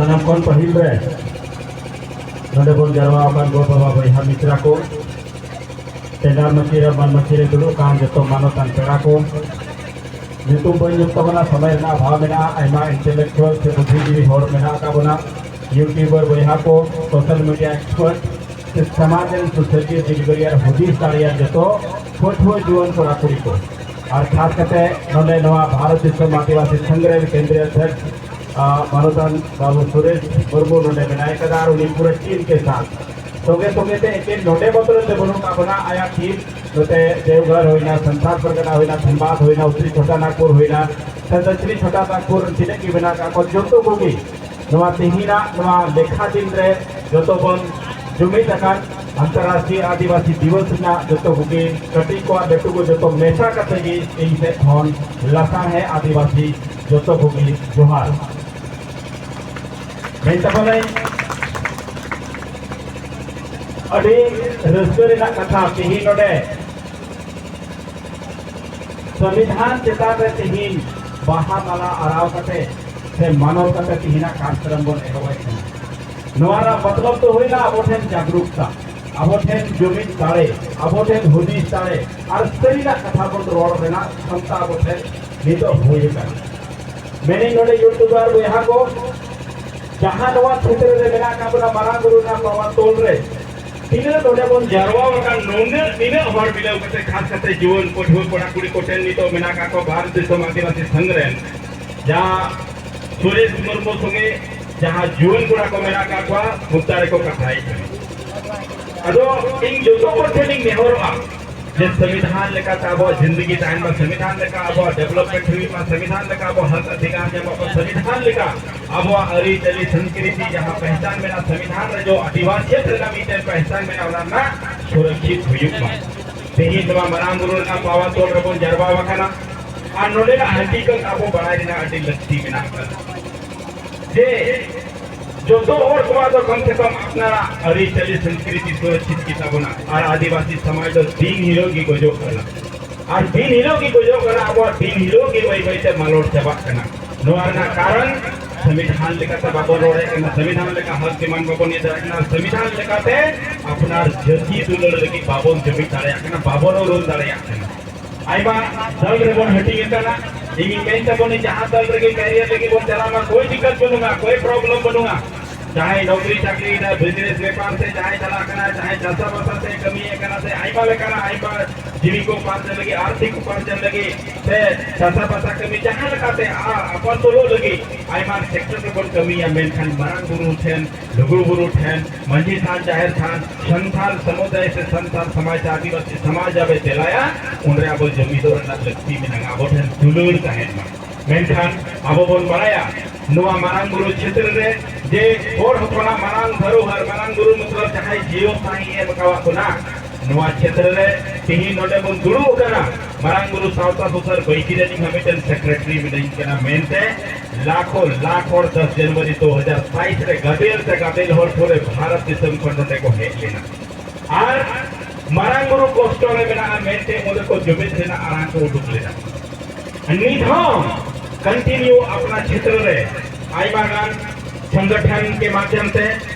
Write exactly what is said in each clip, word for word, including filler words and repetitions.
ᱥᱟᱱᱟᱢ ᱠᱷᱚᱱ ᱯᱟᱹᱦᱤᱞ ᱨᱮ ᱱᱚᱰᱮ ᱵᱚᱱ ᱡᱟᱨᱣᱟ ᱟᱠᱟᱱ ᱜᱚ ᱵᱟᱵᱟ ᱵᱚᱭᱦᱟ ᱢᱤᱛᱨᱟ ᱠᱚ, ᱴᱮᱸᱰᱟᱨ ᱢᱟᱹᱪᱤ ᱨᱮ ᱢᱟᱱ ᱢᱟᱹᱪᱤ ᱨᱮ ᱫᱩᱲᱩᱵ ᱟᱠᱟᱱ ᱡᱚᱛᱚ ᱢᱟᱱᱚᱛᱟᱱ ᱯᱮᱲᱟ ᱠᱚ, ᱧᱩᱛᱩᱢ ᱵᱟᱹᱧ ᱧᱩᱛᱩᱢ ᱛᱟᱵᱚᱱᱟ, ᱥᱚᱢᱚᱭ ᱨᱮᱱᱟᱜ ᱚᱵᱷᱟᱵ ᱢᱮᱱᱟᱜᱼᱟ, ᱟᱭᱢᱟ ᱤᱱᱴᱮᱞᱮᱠᱪᱩᱣᱟᱞ ᱥᱮ ᱵᱩᱫᱽᱫᱷᱤᱡᱤᱵᱤ ᱦᱚᱲ ᱢᱮᱱᱟᱜ ᱟᱠᱟᱫ ᱵᱚᱱᱟ, ᱤᱭᱩᱴᱤᱭᱩᱵᱟᱨ ᱵᱚᱭᱦᱟ ᱠᱚ, ᱥᱳᱥᱟᱞ ᱢᱤᱰᱤᱭᱟ ᱮᱠᱥᱯᱟᱨᱴ ᱥᱮ ᱥᱚᱢᱟᱡᱽ ᱨᱮᱱ ᱥᱩᱥᱟᱹᱨᱤᱭᱟᱹ ᱫᱤᱞᱜᱟᱹᱨᱤᱭᱟᱹ ᱟᱨ ᱦᱩᱫᱤᱥ ᱫᱟᱲᱮᱭᱟᱱ ᱡᱚᱛᱚ ᱯᱟᱹᱴᱷᱩᱣᱟᱹ ᱡᱩᱣᱟᱹᱱ ᱠᱚᱲᱟ ᱠᱩᱲᱤ ᱠᱚ, ᱟᱨ ᱠᱷᱟᱥ ᱠᱟᱛᱮ ᱱᱚᱰᱮ ᱱᱚᱣᱟ ᱵᱷᱟᱨᱚᱛ ᱫᱤᱥᱚᱢ ᱟᱹᱫᱤᱵᱟᱹᱥᱤ ᱥᱚᱝᱜᱷ ᱨᱮᱱ ᱠᱮᱱᱫᱨᱤᱭᱚ ᱚᱫᱷᱭᱚᱠᱥ, ᱟ, ᱢᱟᱱᱚᱛᱟᱱ ᱵᱟᱵᱩ ᱥᱩᱨᱮᱥ ᱢᱩᱨᱢᱩ ᱱᱚᱰᱮ ᱢᱮᱱᱟᱭ ᱠᱟᱫᱟ ᱟᱨ ᱩᱱᱤ ᱯᱩᱨᱟᱹ ᱴᱤᱢ ᱠᱮ ᱥᱟᱛᱷ᱾ ᱥᱚᱸᱜᱮ ᱥᱚᱸᱜᱮ ᱛᱮ ᱮᱠᱮᱱ ᱱᱚᱰᱮ ᱢᱚᱛᱚ ᱨᱮ ᱵᱟᱹᱱᱩᱜ ᱠᱟᱜ ᱵᱚᱱᱟ, ᱟᱭᱟᱜ ᱴᱤᱢ ᱱᱚᱛᱮ ᱫᱮᱣᱜᱷᱚᱨ ᱦᱩᱭᱱᱟ, ᱥᱟᱱᱛᱟᱲ ᱯᱟᱨᱜᱟᱱᱟ ᱦᱩᱭᱱᱟ, ᱫᱷᱟᱱᱵᱟᱫᱽ ᱦᱩᱭᱱᱟ, ᱩᱛᱛᱚᱨᱤ ᱪᱷᱳᱴᱟ ᱱᱟᱜᱽᱯᱩᱨ ᱦᱩᱭᱱᱟ, ᱥᱮ ᱫᱚᱠᱠᱷᱤᱱᱤ ᱪᱷᱳᱴᱟ ᱱᱟᱜᱽᱯᱩᱨ ᱨᱮᱱ ᱛᱤᱱᱟᱹᱜ ᱜᱮ ᱢᱮᱱᱟᱜ ᱠᱟᱜ ᱠᱚ, ᱡᱚᱛᱚ ᱠᱚᱜᱮ ᱱᱚᱣᱟ ᱛᱮᱦᱮᱧᱟᱜ ᱱᱚᱣᱟ ᱞᱮᱠᱷᱟ ᱫᱤᱱ ᱨᱮ ᱡᱚᱛᱚ ᱵᱚᱱ ᱡᱩᱢᱤᱫ ᱟᱠᱟᱱ ᱟᱱᱛᱚᱨᱨᱟᱥᱴᱨᱤᱭᱚ ᱟᱹᱫᱤᱵᱟᱹᱥᱤ ᱫᱤᱵᱚᱥ ᱨᱮᱱᱟᱜ ᱡᱚᱛᱚ ᱠᱚᱜᱮ, ᱠᱟᱹᱴᱤᱡ ᱠᱚ ᱟᱨ ᱞᱟᱹᱴᱩ ᱠᱚ ᱡᱚᱛᱚ ᱢᱮᱥᱟ ᱠᱟᱛᱮ ᱜᱮ ᱤᱧ ᱥᱮᱫ ᱠᱷᱚᱱ ᱞᱟᱥᱟᱬᱦᱮᱫ ᱟᱹᱫᱤᱵᱟᱹᱥᱤ ᱡᱚᱛᱚ ᱠᱚᱜᱮ ᱡᱚᱦᱟᱨ᱾ ᱢᱮᱱ ᱛᱟᱵᱚᱱᱟᱹᱧ, ᱟᱹᱰᱤ ᱨᱟᱹᱥᱠᱟᱹ ᱨᱮᱱᱟᱜ ᱠᱟᱛᱷᱟ, ᱛᱮᱦᱮᱧ ᱱᱚᱰᱮ ᱥᱚᱝᱵᱤᱫᱷᱟᱱ ᱪᱮᱛᱟᱱ ᱨᱮ ᱛᱮᱦᱮᱧ ᱵᱟᱦᱟ ᱢᱟᱞᱟ ᱟᱨᱟᱣ ᱠᱟᱛᱮ ᱥᱮ ᱢᱟᱱᱚᱛ ᱠᱟᱛᱮ ᱛᱮᱦᱮᱧᱟᱜ ᱠᱟᱨᱡᱚᱠᱨᱚᱢ ᱵᱚᱱ ᱮᱦᱚᱵᱮᱫ ᱠᱟᱱᱟ᱾ ᱱᱚᱣᱟ ᱨᱮᱱᱟᱜ ᱢᱚᱛᱞᱚᱵ ᱫᱚ ᱦᱩᱭᱱᱟ ᱟᱵᱚ ᱴᱷᱮᱱ ᱡᱟᱜᱽᱨᱩᱠᱛᱟ, ᱟᱵᱚ ᱴᱷᱮᱱ ᱡᱩᱢᱤᱫ ᱫᱟᱲᱮ, ᱟᱵᱚ ᱴᱷᱮᱱ ᱦᱩᱫᱤᱥ ᱫᱟᱲᱮ ᱟᱨ ᱥᱟᱹᱨᱤᱱᱟᱜ ᱠᱟᱛᱷᱟ ᱵᱚᱱ ᱨᱚᱲ ᱨᱮᱱᱟᱜ ᱠᱷᱚᱢᱛᱟ ᱟᱵᱚ ᱴᱷᱮᱱ ᱱᱤᱛᱚᱜ ᱦᱩᱭ ᱟᱠᱟᱱᱟ᱾ ᱢᱮᱱᱤᱧ ᱱᱚᱰᱮ ᱤᱭᱩᱴᱩᱵᱟᱨ ᱵᱚᱭᱦᱟ ᱠᱚ, ᱡᱟᱦᱟᱸ ᱱᱚᱣᱟ ᱠᱷᱮᱛᱨᱮ ᱨᱮ ᱢᱮᱱᱟᱜ ᱟᱠᱟᱫ ᱵᱚᱱᱟ ᱢᱟᱨᱟᱝ ᱵᱩᱨᱩ ᱨᱮᱱᱟᱜ ᱯᱟᱣᱟᱨ ᱛᱚᱞ ᱨᱮ, ᱛᱤᱱᱟᱹᱜ ᱱᱚᱰᱮ ᱵᱚᱱ ᱡᱟᱨᱣᱟ ᱟᱠᱟᱱ, ᱱᱩᱱᱟᱹᱜ ᱛᱤᱱᱟᱹᱜ ᱦᱚᱲ ᱢᱤᱞᱟᱹᱣ ᱠᱟᱛᱮ, ᱠᱷᱟᱥ ᱠᱟᱛᱮ ᱡᱩᱣᱟᱹᱱ ᱯᱟᱹᱴᱷᱩᱣᱟᱹ ᱠᱚᱲᱟ ᱠᱩᱲᱤ ᱠᱚᱴᱷᱮᱱ ᱱᱤᱛᱚᱜ ᱢᱮᱱᱟᱜ ᱟᱠᱟᱫ ᱠᱚ ᱵᱷᱟᱨᱚᱛ ᱫᱤᱥᱚᱢ ᱟᱹᱫᱤᱵᱟᱹᱥᱤ ᱥᱚᱝᱜᱷ ᱨᱮᱱ, ᱡᱟᱦᱟᱸ ᱥᱩᱨᱮᱥ ᱢᱩᱨᱢᱩ ᱥᱚᱸᱜᱮ ᱡᱟᱦᱟᱸ ᱡᱩᱣᱟᱹᱱ ᱠᱚᱲᱟ ᱠᱚ ᱢᱮᱱᱟᱜ ᱟᱠᱟᱫ ᱠᱚᱣᱟ, ᱢᱩᱫᱽᱫᱟ ᱨᱮᱠᱚ ᱠᱟᱛᱷᱟᱭᱮᱫ ᱠᱟᱱᱟ᱾ ᱟᱫᱚ ᱤᱧ ᱡᱚᱛᱚ ᱦᱚᱲ ᱴᱷᱮᱱᱤᱧ ᱱᱮᱦᱚᱨᱚᱜᱼᱟ, ᱡᱮ ᱥᱚᱝᱵᱤᱫᱷᱟᱱ ᱞᱮᱠᱟᱛᱮ ᱟᱵᱚᱣᱟᱜ ᱡᱤᱱᱫᱮᱜᱤ ᱛᱟᱦᱮᱱ ᱢᱟ, ᱥᱚᱝᱵᱤᱫᱷᱟᱱ ᱞᱮᱠᱟ ᱟᱵᱚᱣᱟᱜ ᱰᱮᱵᱷᱞᱚᱯᱢᱮᱱᱴ ᱦᱩᱭᱩᱜ ᱢᱟ, ᱥᱚᱝᱵᱤᱫᱷᱟᱱ ᱞᱮᱠᱟ ᱟᱵᱚᱣᱟᱜ ᱦᱚᱠ ᱚᱫᱷᱤᱠᱟᱨ ᱧᱟᱢᱚᱜ ᱢᱟ, ᱥᱚᱝᱵᱤᱫᱷᱟᱱ ᱞᱮᱠᱟ ᱟᱵᱚᱣᱟᱜ ᱟᱹᱨᱤᱪᱟᱹᱞᱤ ᱥᱚᱝᱥᱠᱨᱤᱛᱤ ᱡᱟᱦᱟᱸ ᱯᱮᱦᱪᱟᱱ ᱢᱮᱱᱟᱜᱼᱟ, ᱥᱚᱝᱵᱤᱫᱷᱟᱱ ᱨᱮ ᱡᱚ ᱟᱹᱫᱤᱵᱟᱹᱥᱤᱭᱟᱹᱛ ᱨᱮᱱᱟᱜ ᱢᱤᱫᱴᱮᱱ ᱯᱮᱦᱪᱟᱱ ᱢᱮᱱᱟᱜᱼᱟ, ᱚᱱᱟ ᱨᱮᱱᱟᱜ ᱥᱩᱨᱚᱠᱷᱤᱛ ᱦᱩᱭᱩᱜ ᱢᱟ᱾ ᱛᱮᱦᱮᱧ ᱱᱚᱣᱟ ᱢᱟᱨᱟᱝ ᱵᱩᱨᱩ ᱨᱮᱱᱟᱜ ᱯᱟᱣᱟᱨ ᱛᱚᱞ ᱨᱮᱵᱚᱱ ᱡᱟᱨᱣᱟ ᱟᱠᱟᱱᱟ ᱟᱨ ᱱᱚᱰᱮᱱᱟᱜ ᱦᱟᱹᱠᱤᱠᱚᱛ ᱟᱵᱚ ᱵᱟᱲᱟᱭ ᱨᱮᱱᱟᱜ ᱟᱹᱰᱤ ᱞᱟᱹᱠᱛᱤ ᱢᱮᱱᱟᱜ ᱟᱠᱟᱫᱟ᱾ ᱡᱮ ᱡᱚᱛᱚ ᱦᱚᱲ ᱠᱚᱣᱟᱜ ᱫᱚ ᱠᱚᱢ ᱥᱮ ᱠᱚᱢ ᱟᱯᱱᱟᱨᱟᱜ ᱟᱹᱨᱤᱪᱟᱹᱞᱤ ᱥᱚᱝᱥᱠᱨᱤᱛᱤ ᱥᱩᱨᱚᱠᱷᱤᱛ ᱜᱮ ᱛᱟᱵᱚᱱᱟ᱾ ᱟᱨ ᱟᱹᱫᱤᱵᱟᱹᱥᱤ ᱥᱚᱢᱟᱡᱽ ᱫᱚ ᱫᱤᱱ ᱦᱤᱞᱳᱜ ᱜᱮ ᱜᱚᱡᱚᱜ ᱠᱟᱱᱟ, ᱟᱨ ᱫᱤᱱ ᱦᱤᱞᱳᱜ ᱜᱮ ᱜᱚᱡᱚᱜ ᱠᱟᱱᱟ, ᱟᱵᱚᱣᱟᱜ ᱫᱤᱱ ᱦᱤᱞᱳᱜ ᱜᱮ ᱵᱟᱹᱭ ᱵᱟᱹᱭ ᱛᱮ ᱢᱟᱞᱚᱴ ᱪᱟᱵᱟᱜ ᱠᱟᱱᱟ᱾ ᱱᱚᱣᱟ ᱨᱮᱱᱟᱜ ᱠᱟᱨᱚᱱ ᱥᱚᱝᱵᱤᱫᱷᱟᱱ ᱞᱮᱠᱟᱛᱮ ᱵᱟᱵᱚᱱ ᱨᱚᱲᱮᱫ ᱠᱟᱱᱟ, ᱥᱚᱝᱵᱤᱫᱷᱟᱱ ᱞᱮᱠᱟ ᱦᱚᱠ ᱰᱤᱢᱟᱱᱰ ᱵᱟᱵᱚᱱ ᱤᱭᱟᱹ ᱫᱟᱲᱮᱭᱟᱜ ᱠᱟᱱᱟ, ᱥᱚᱝᱵᱤᱫᱷᱟᱱ ᱞᱮᱠᱟᱛᱮ ᱟᱯᱱᱟᱨ ᱡᱟᱹᱛᱤ ᱫᱩᱞᱟᱹᱲ ᱞᱟᱹᱜᱤᱫ ᱵᱟᱵᱚᱱ ᱡᱩᱢᱤᱫ ᱫᱟᱲᱮᱭᱟᱜ ᱠᱟᱱᱟ, ᱵᱟᱵᱚᱱ ᱩᱨᱩᱢ ᱫᱟᱲᱮᱭᱟᱜ ᱠᱟᱱᱟ᱾ ᱟᱭᱢᱟ ᱫᱚᱞ ᱨᱮᱵᱚᱱ ᱦᱟᱹᱴᱤᱧ ᱟᱠᱟᱱᱟ᱾ ᱤᱧᱤᱧ ᱢᱮᱱ ᱛᱟᱵᱚᱱᱟ, ᱡᱟᱦᱟᱸ ᱫᱚᱞ ᱨᱮᱜᱮ ᱠᱮᱨᱤᱭᱟᱨ ᱞᱟᱹᱜᱤᱫ ᱵᱚᱱ ᱪᱟᱞᱟᱜ ᱢᱟ, ᱠᱳᱭ ᱫᱤᱠᱠᱟᱛ ᱵᱟᱹᱱᱩᱜᱼᱟ, ᱠᱳᱭ ᱯᱨᱚᱵᱞᱮᱢ ᱵᱟᱹᱱᱩᱜᱼᱟ᱾ ᱡᱟᱦᱟᱸᱭ ᱱᱚᱠᱨᱤ ᱪᱟᱠᱨᱤ ᱨᱮ, ᱵᱤᱡᱽᱱᱮᱥ ᱵᱮᱯᱟᱨ ᱛᱮ ᱡᱟᱦᱟᱸᱭ ᱪᱟᱞᱟᱜ ᱠᱟᱱᱟ, ᱡᱟᱦᱟᱸᱭ ᱪᱟᱥᱟ ᱵᱟᱥᱟ ᱛᱮ ᱠᱟᱹᱢᱤᱭᱮᱫ ᱠᱟᱱᱟ, ᱥᱮ ᱟᱭᱢᱟ ᱞᱮᱠᱟᱱᱟᱜ ᱟᱭᱢᱟ ᱡᱤᱣᱤ ᱠᱚ ᱩᱯᱟᱨᱡᱚᱱ ᱞᱟᱹᱜᱤᱫ, ᱟᱨᱛᱷᱤᱠ ᱩᱯᱟᱨᱡᱚᱱ ᱞᱟᱹᱜᱤᱫ, ᱥᱮ ᱪᱟᱥᱟ ᱵᱟᱥᱟ ᱠᱟᱹᱢᱤ ᱡᱟᱦᱟᱸ ᱞᱮᱠᱟᱛᱮ ᱟ-, ᱟᱯᱟᱥᱩᱞᱚᱜ ᱞᱟᱹᱜᱤᱫ ᱟᱭᱢᱟ ᱥᱮᱠᱴᱚᱨ ᱨᱮᱵᱚᱱ ᱠᱟᱹᱢᱤᱭᱟ, ᱢᱮᱱᱠᱷᱟᱱ ᱢᱟᱨᱟᱝ ᱵᱩᱨᱩ ᱴᱷᱮᱱ, ᱞᱩᱜᱩ ᱵᱩᱨᱩ ᱴᱷᱮᱱ, ᱢᱟᱹᱡᱷᱤ ᱛᱷᱟᱱ, ᱡᱟᱦᱮᱨ ᱛᱷᱟᱱ, ᱥᱟᱱᱛᱟᱲ ᱥᱚᱢᱩᱫᱟᱭ ᱥᱮ ᱥᱟᱱᱛᱟᱲ ᱥᱚᱢᱟᱡᱽ, ᱟᱹᱫᱤᱵᱟᱹᱥᱤ ᱥᱚᱢᱟᱡᱽ ᱟᱵᱮ ᱫᱮᱞᱟᱭᱟ, ᱩᱱᱨᱮ ᱟᱵᱚ ᱡᱩᱢᱤᱫᱚᱜ ᱨᱮᱱᱟᱜ ᱞᱟᱹᱠᱛᱤ ᱢᱮᱱᱟᱜᱼᱟ, ᱟᱵᱚ ᱴᱷᱮᱱ ᱫᱩᱞᱟᱹᱲ ᱛᱟᱦᱮᱱ ᱢᱟ᱾ ᱢᱮᱱᱠᱷᱟᱱ ᱟᱵᱚ ᱵᱚᱱ ᱵᱟᱲᱟᱭᱟ, ᱱᱚᱣᱟ ᱢᱟᱨᱟᱝ ᱵᱩᱨᱩ ᱪᱷᱮᱛᱨᱚ ᱨᱮ ᱡᱮ ᱦᱚᱲ ᱦᱚᱯᱚᱱᱟᱜ ᱢᱟᱨᱟᱝ ᱫᱷᱚᱨᱚᱦᱟᱨ, ᱢᱟᱨᱟᱝ ᱵᱩᱨᱩ ᱢᱚᱛᱞᱚᱵ ᱡᱟᱦᱟᱸᱭ ᱡᱤᱭᱚᱱ ᱥᱟᱶ ᱮ ᱮᱢ ᱟᱠᱟᱣᱟᱫ ᱵᱚᱱᱟ, ᱱᱚᱣᱟ ᱪᱷᱮᱛᱨᱚ ᱨᱮ ᱛᱤᱦᱤᱧ ᱱᱚᱰᱮ ᱵᱚᱱ ᱫᱩᱲᱩᱵ ᱟᱠᱟᱱᱟ, ᱢᱟᱨᱟᱝ ᱵᱩᱨᱩ ᱥᱟᱶᱛᱟ ᱥᱩᱥᱟᱹᱨ ᱵᱟᱹᱭᱥᱤ ᱨᱮ ᱤᱧ ᱦᱚᱸ ᱢᱤᱫᱴᱮᱱ ᱥᱮᱠᱨᱮᱴᱟᱨᱤ ᱢᱤᱱᱟᱹᱧ ᱠᱟᱱᱟ ᱢᱮᱱᱛᱮ ᱞᱟᱠᱷᱚ ᱞᱟᱠᱷ ᱦᱚᱲ ᱫᱚᱥ ᱡᱟᱱᱩᱣᱟᱨᱤ ᱫᱩ ᱦᱟᱡᱟᱨ ᱵᱟᱭᱤᱥ ᱨᱮ ᱜᱟᱫᱮᱞ ᱛᱮ ᱜᱟᱫᱮᱞ ᱦᱚᱲ ᱯᱩᱨᱟᱹ ᱵᱷᱟᱨᱚᱛ ᱫᱤᱥᱚᱢ ᱠᱷᱚᱱ ᱱᱚᱰᱮ ᱠᱚ ᱦᱮᱡ ᱞᱮᱱᱟ᱾ ᱟᱨ ᱢᱟᱨᱟᱝ ᱵᱩᱨᱩ ᱠᱚᱥᱴᱚ ᱨᱮ ᱢᱮᱱᱟᱜᱼᱟ ᱢᱮᱱᱛᱮ ᱚᱸᱰᱮ ᱠᱚ ᱡᱩᱢᱤᱫ ᱨᱮᱱᱟᱜ ᱟᱲᱟᱝ ᱠᱚ ᱩᱰᱩᱠ ᱞᱮᱫᱟ᱾ ᱱᱤᱛ ᱦᱚᱸ ᱠᱚᱱᱴᱤᱱᱤᱭᱩ ᱟᱯᱱᱟ ᱪᱷᱮᱛᱨᱚ ᱨᱮ ᱟᱭᱢᱟ ᱜᱟᱱ ᱥᱚᱝᱜᱚᱴᱷᱚᱱ ᱠᱮ ᱢᱟᱫᱷᱭᱚᱢ ᱛᱮ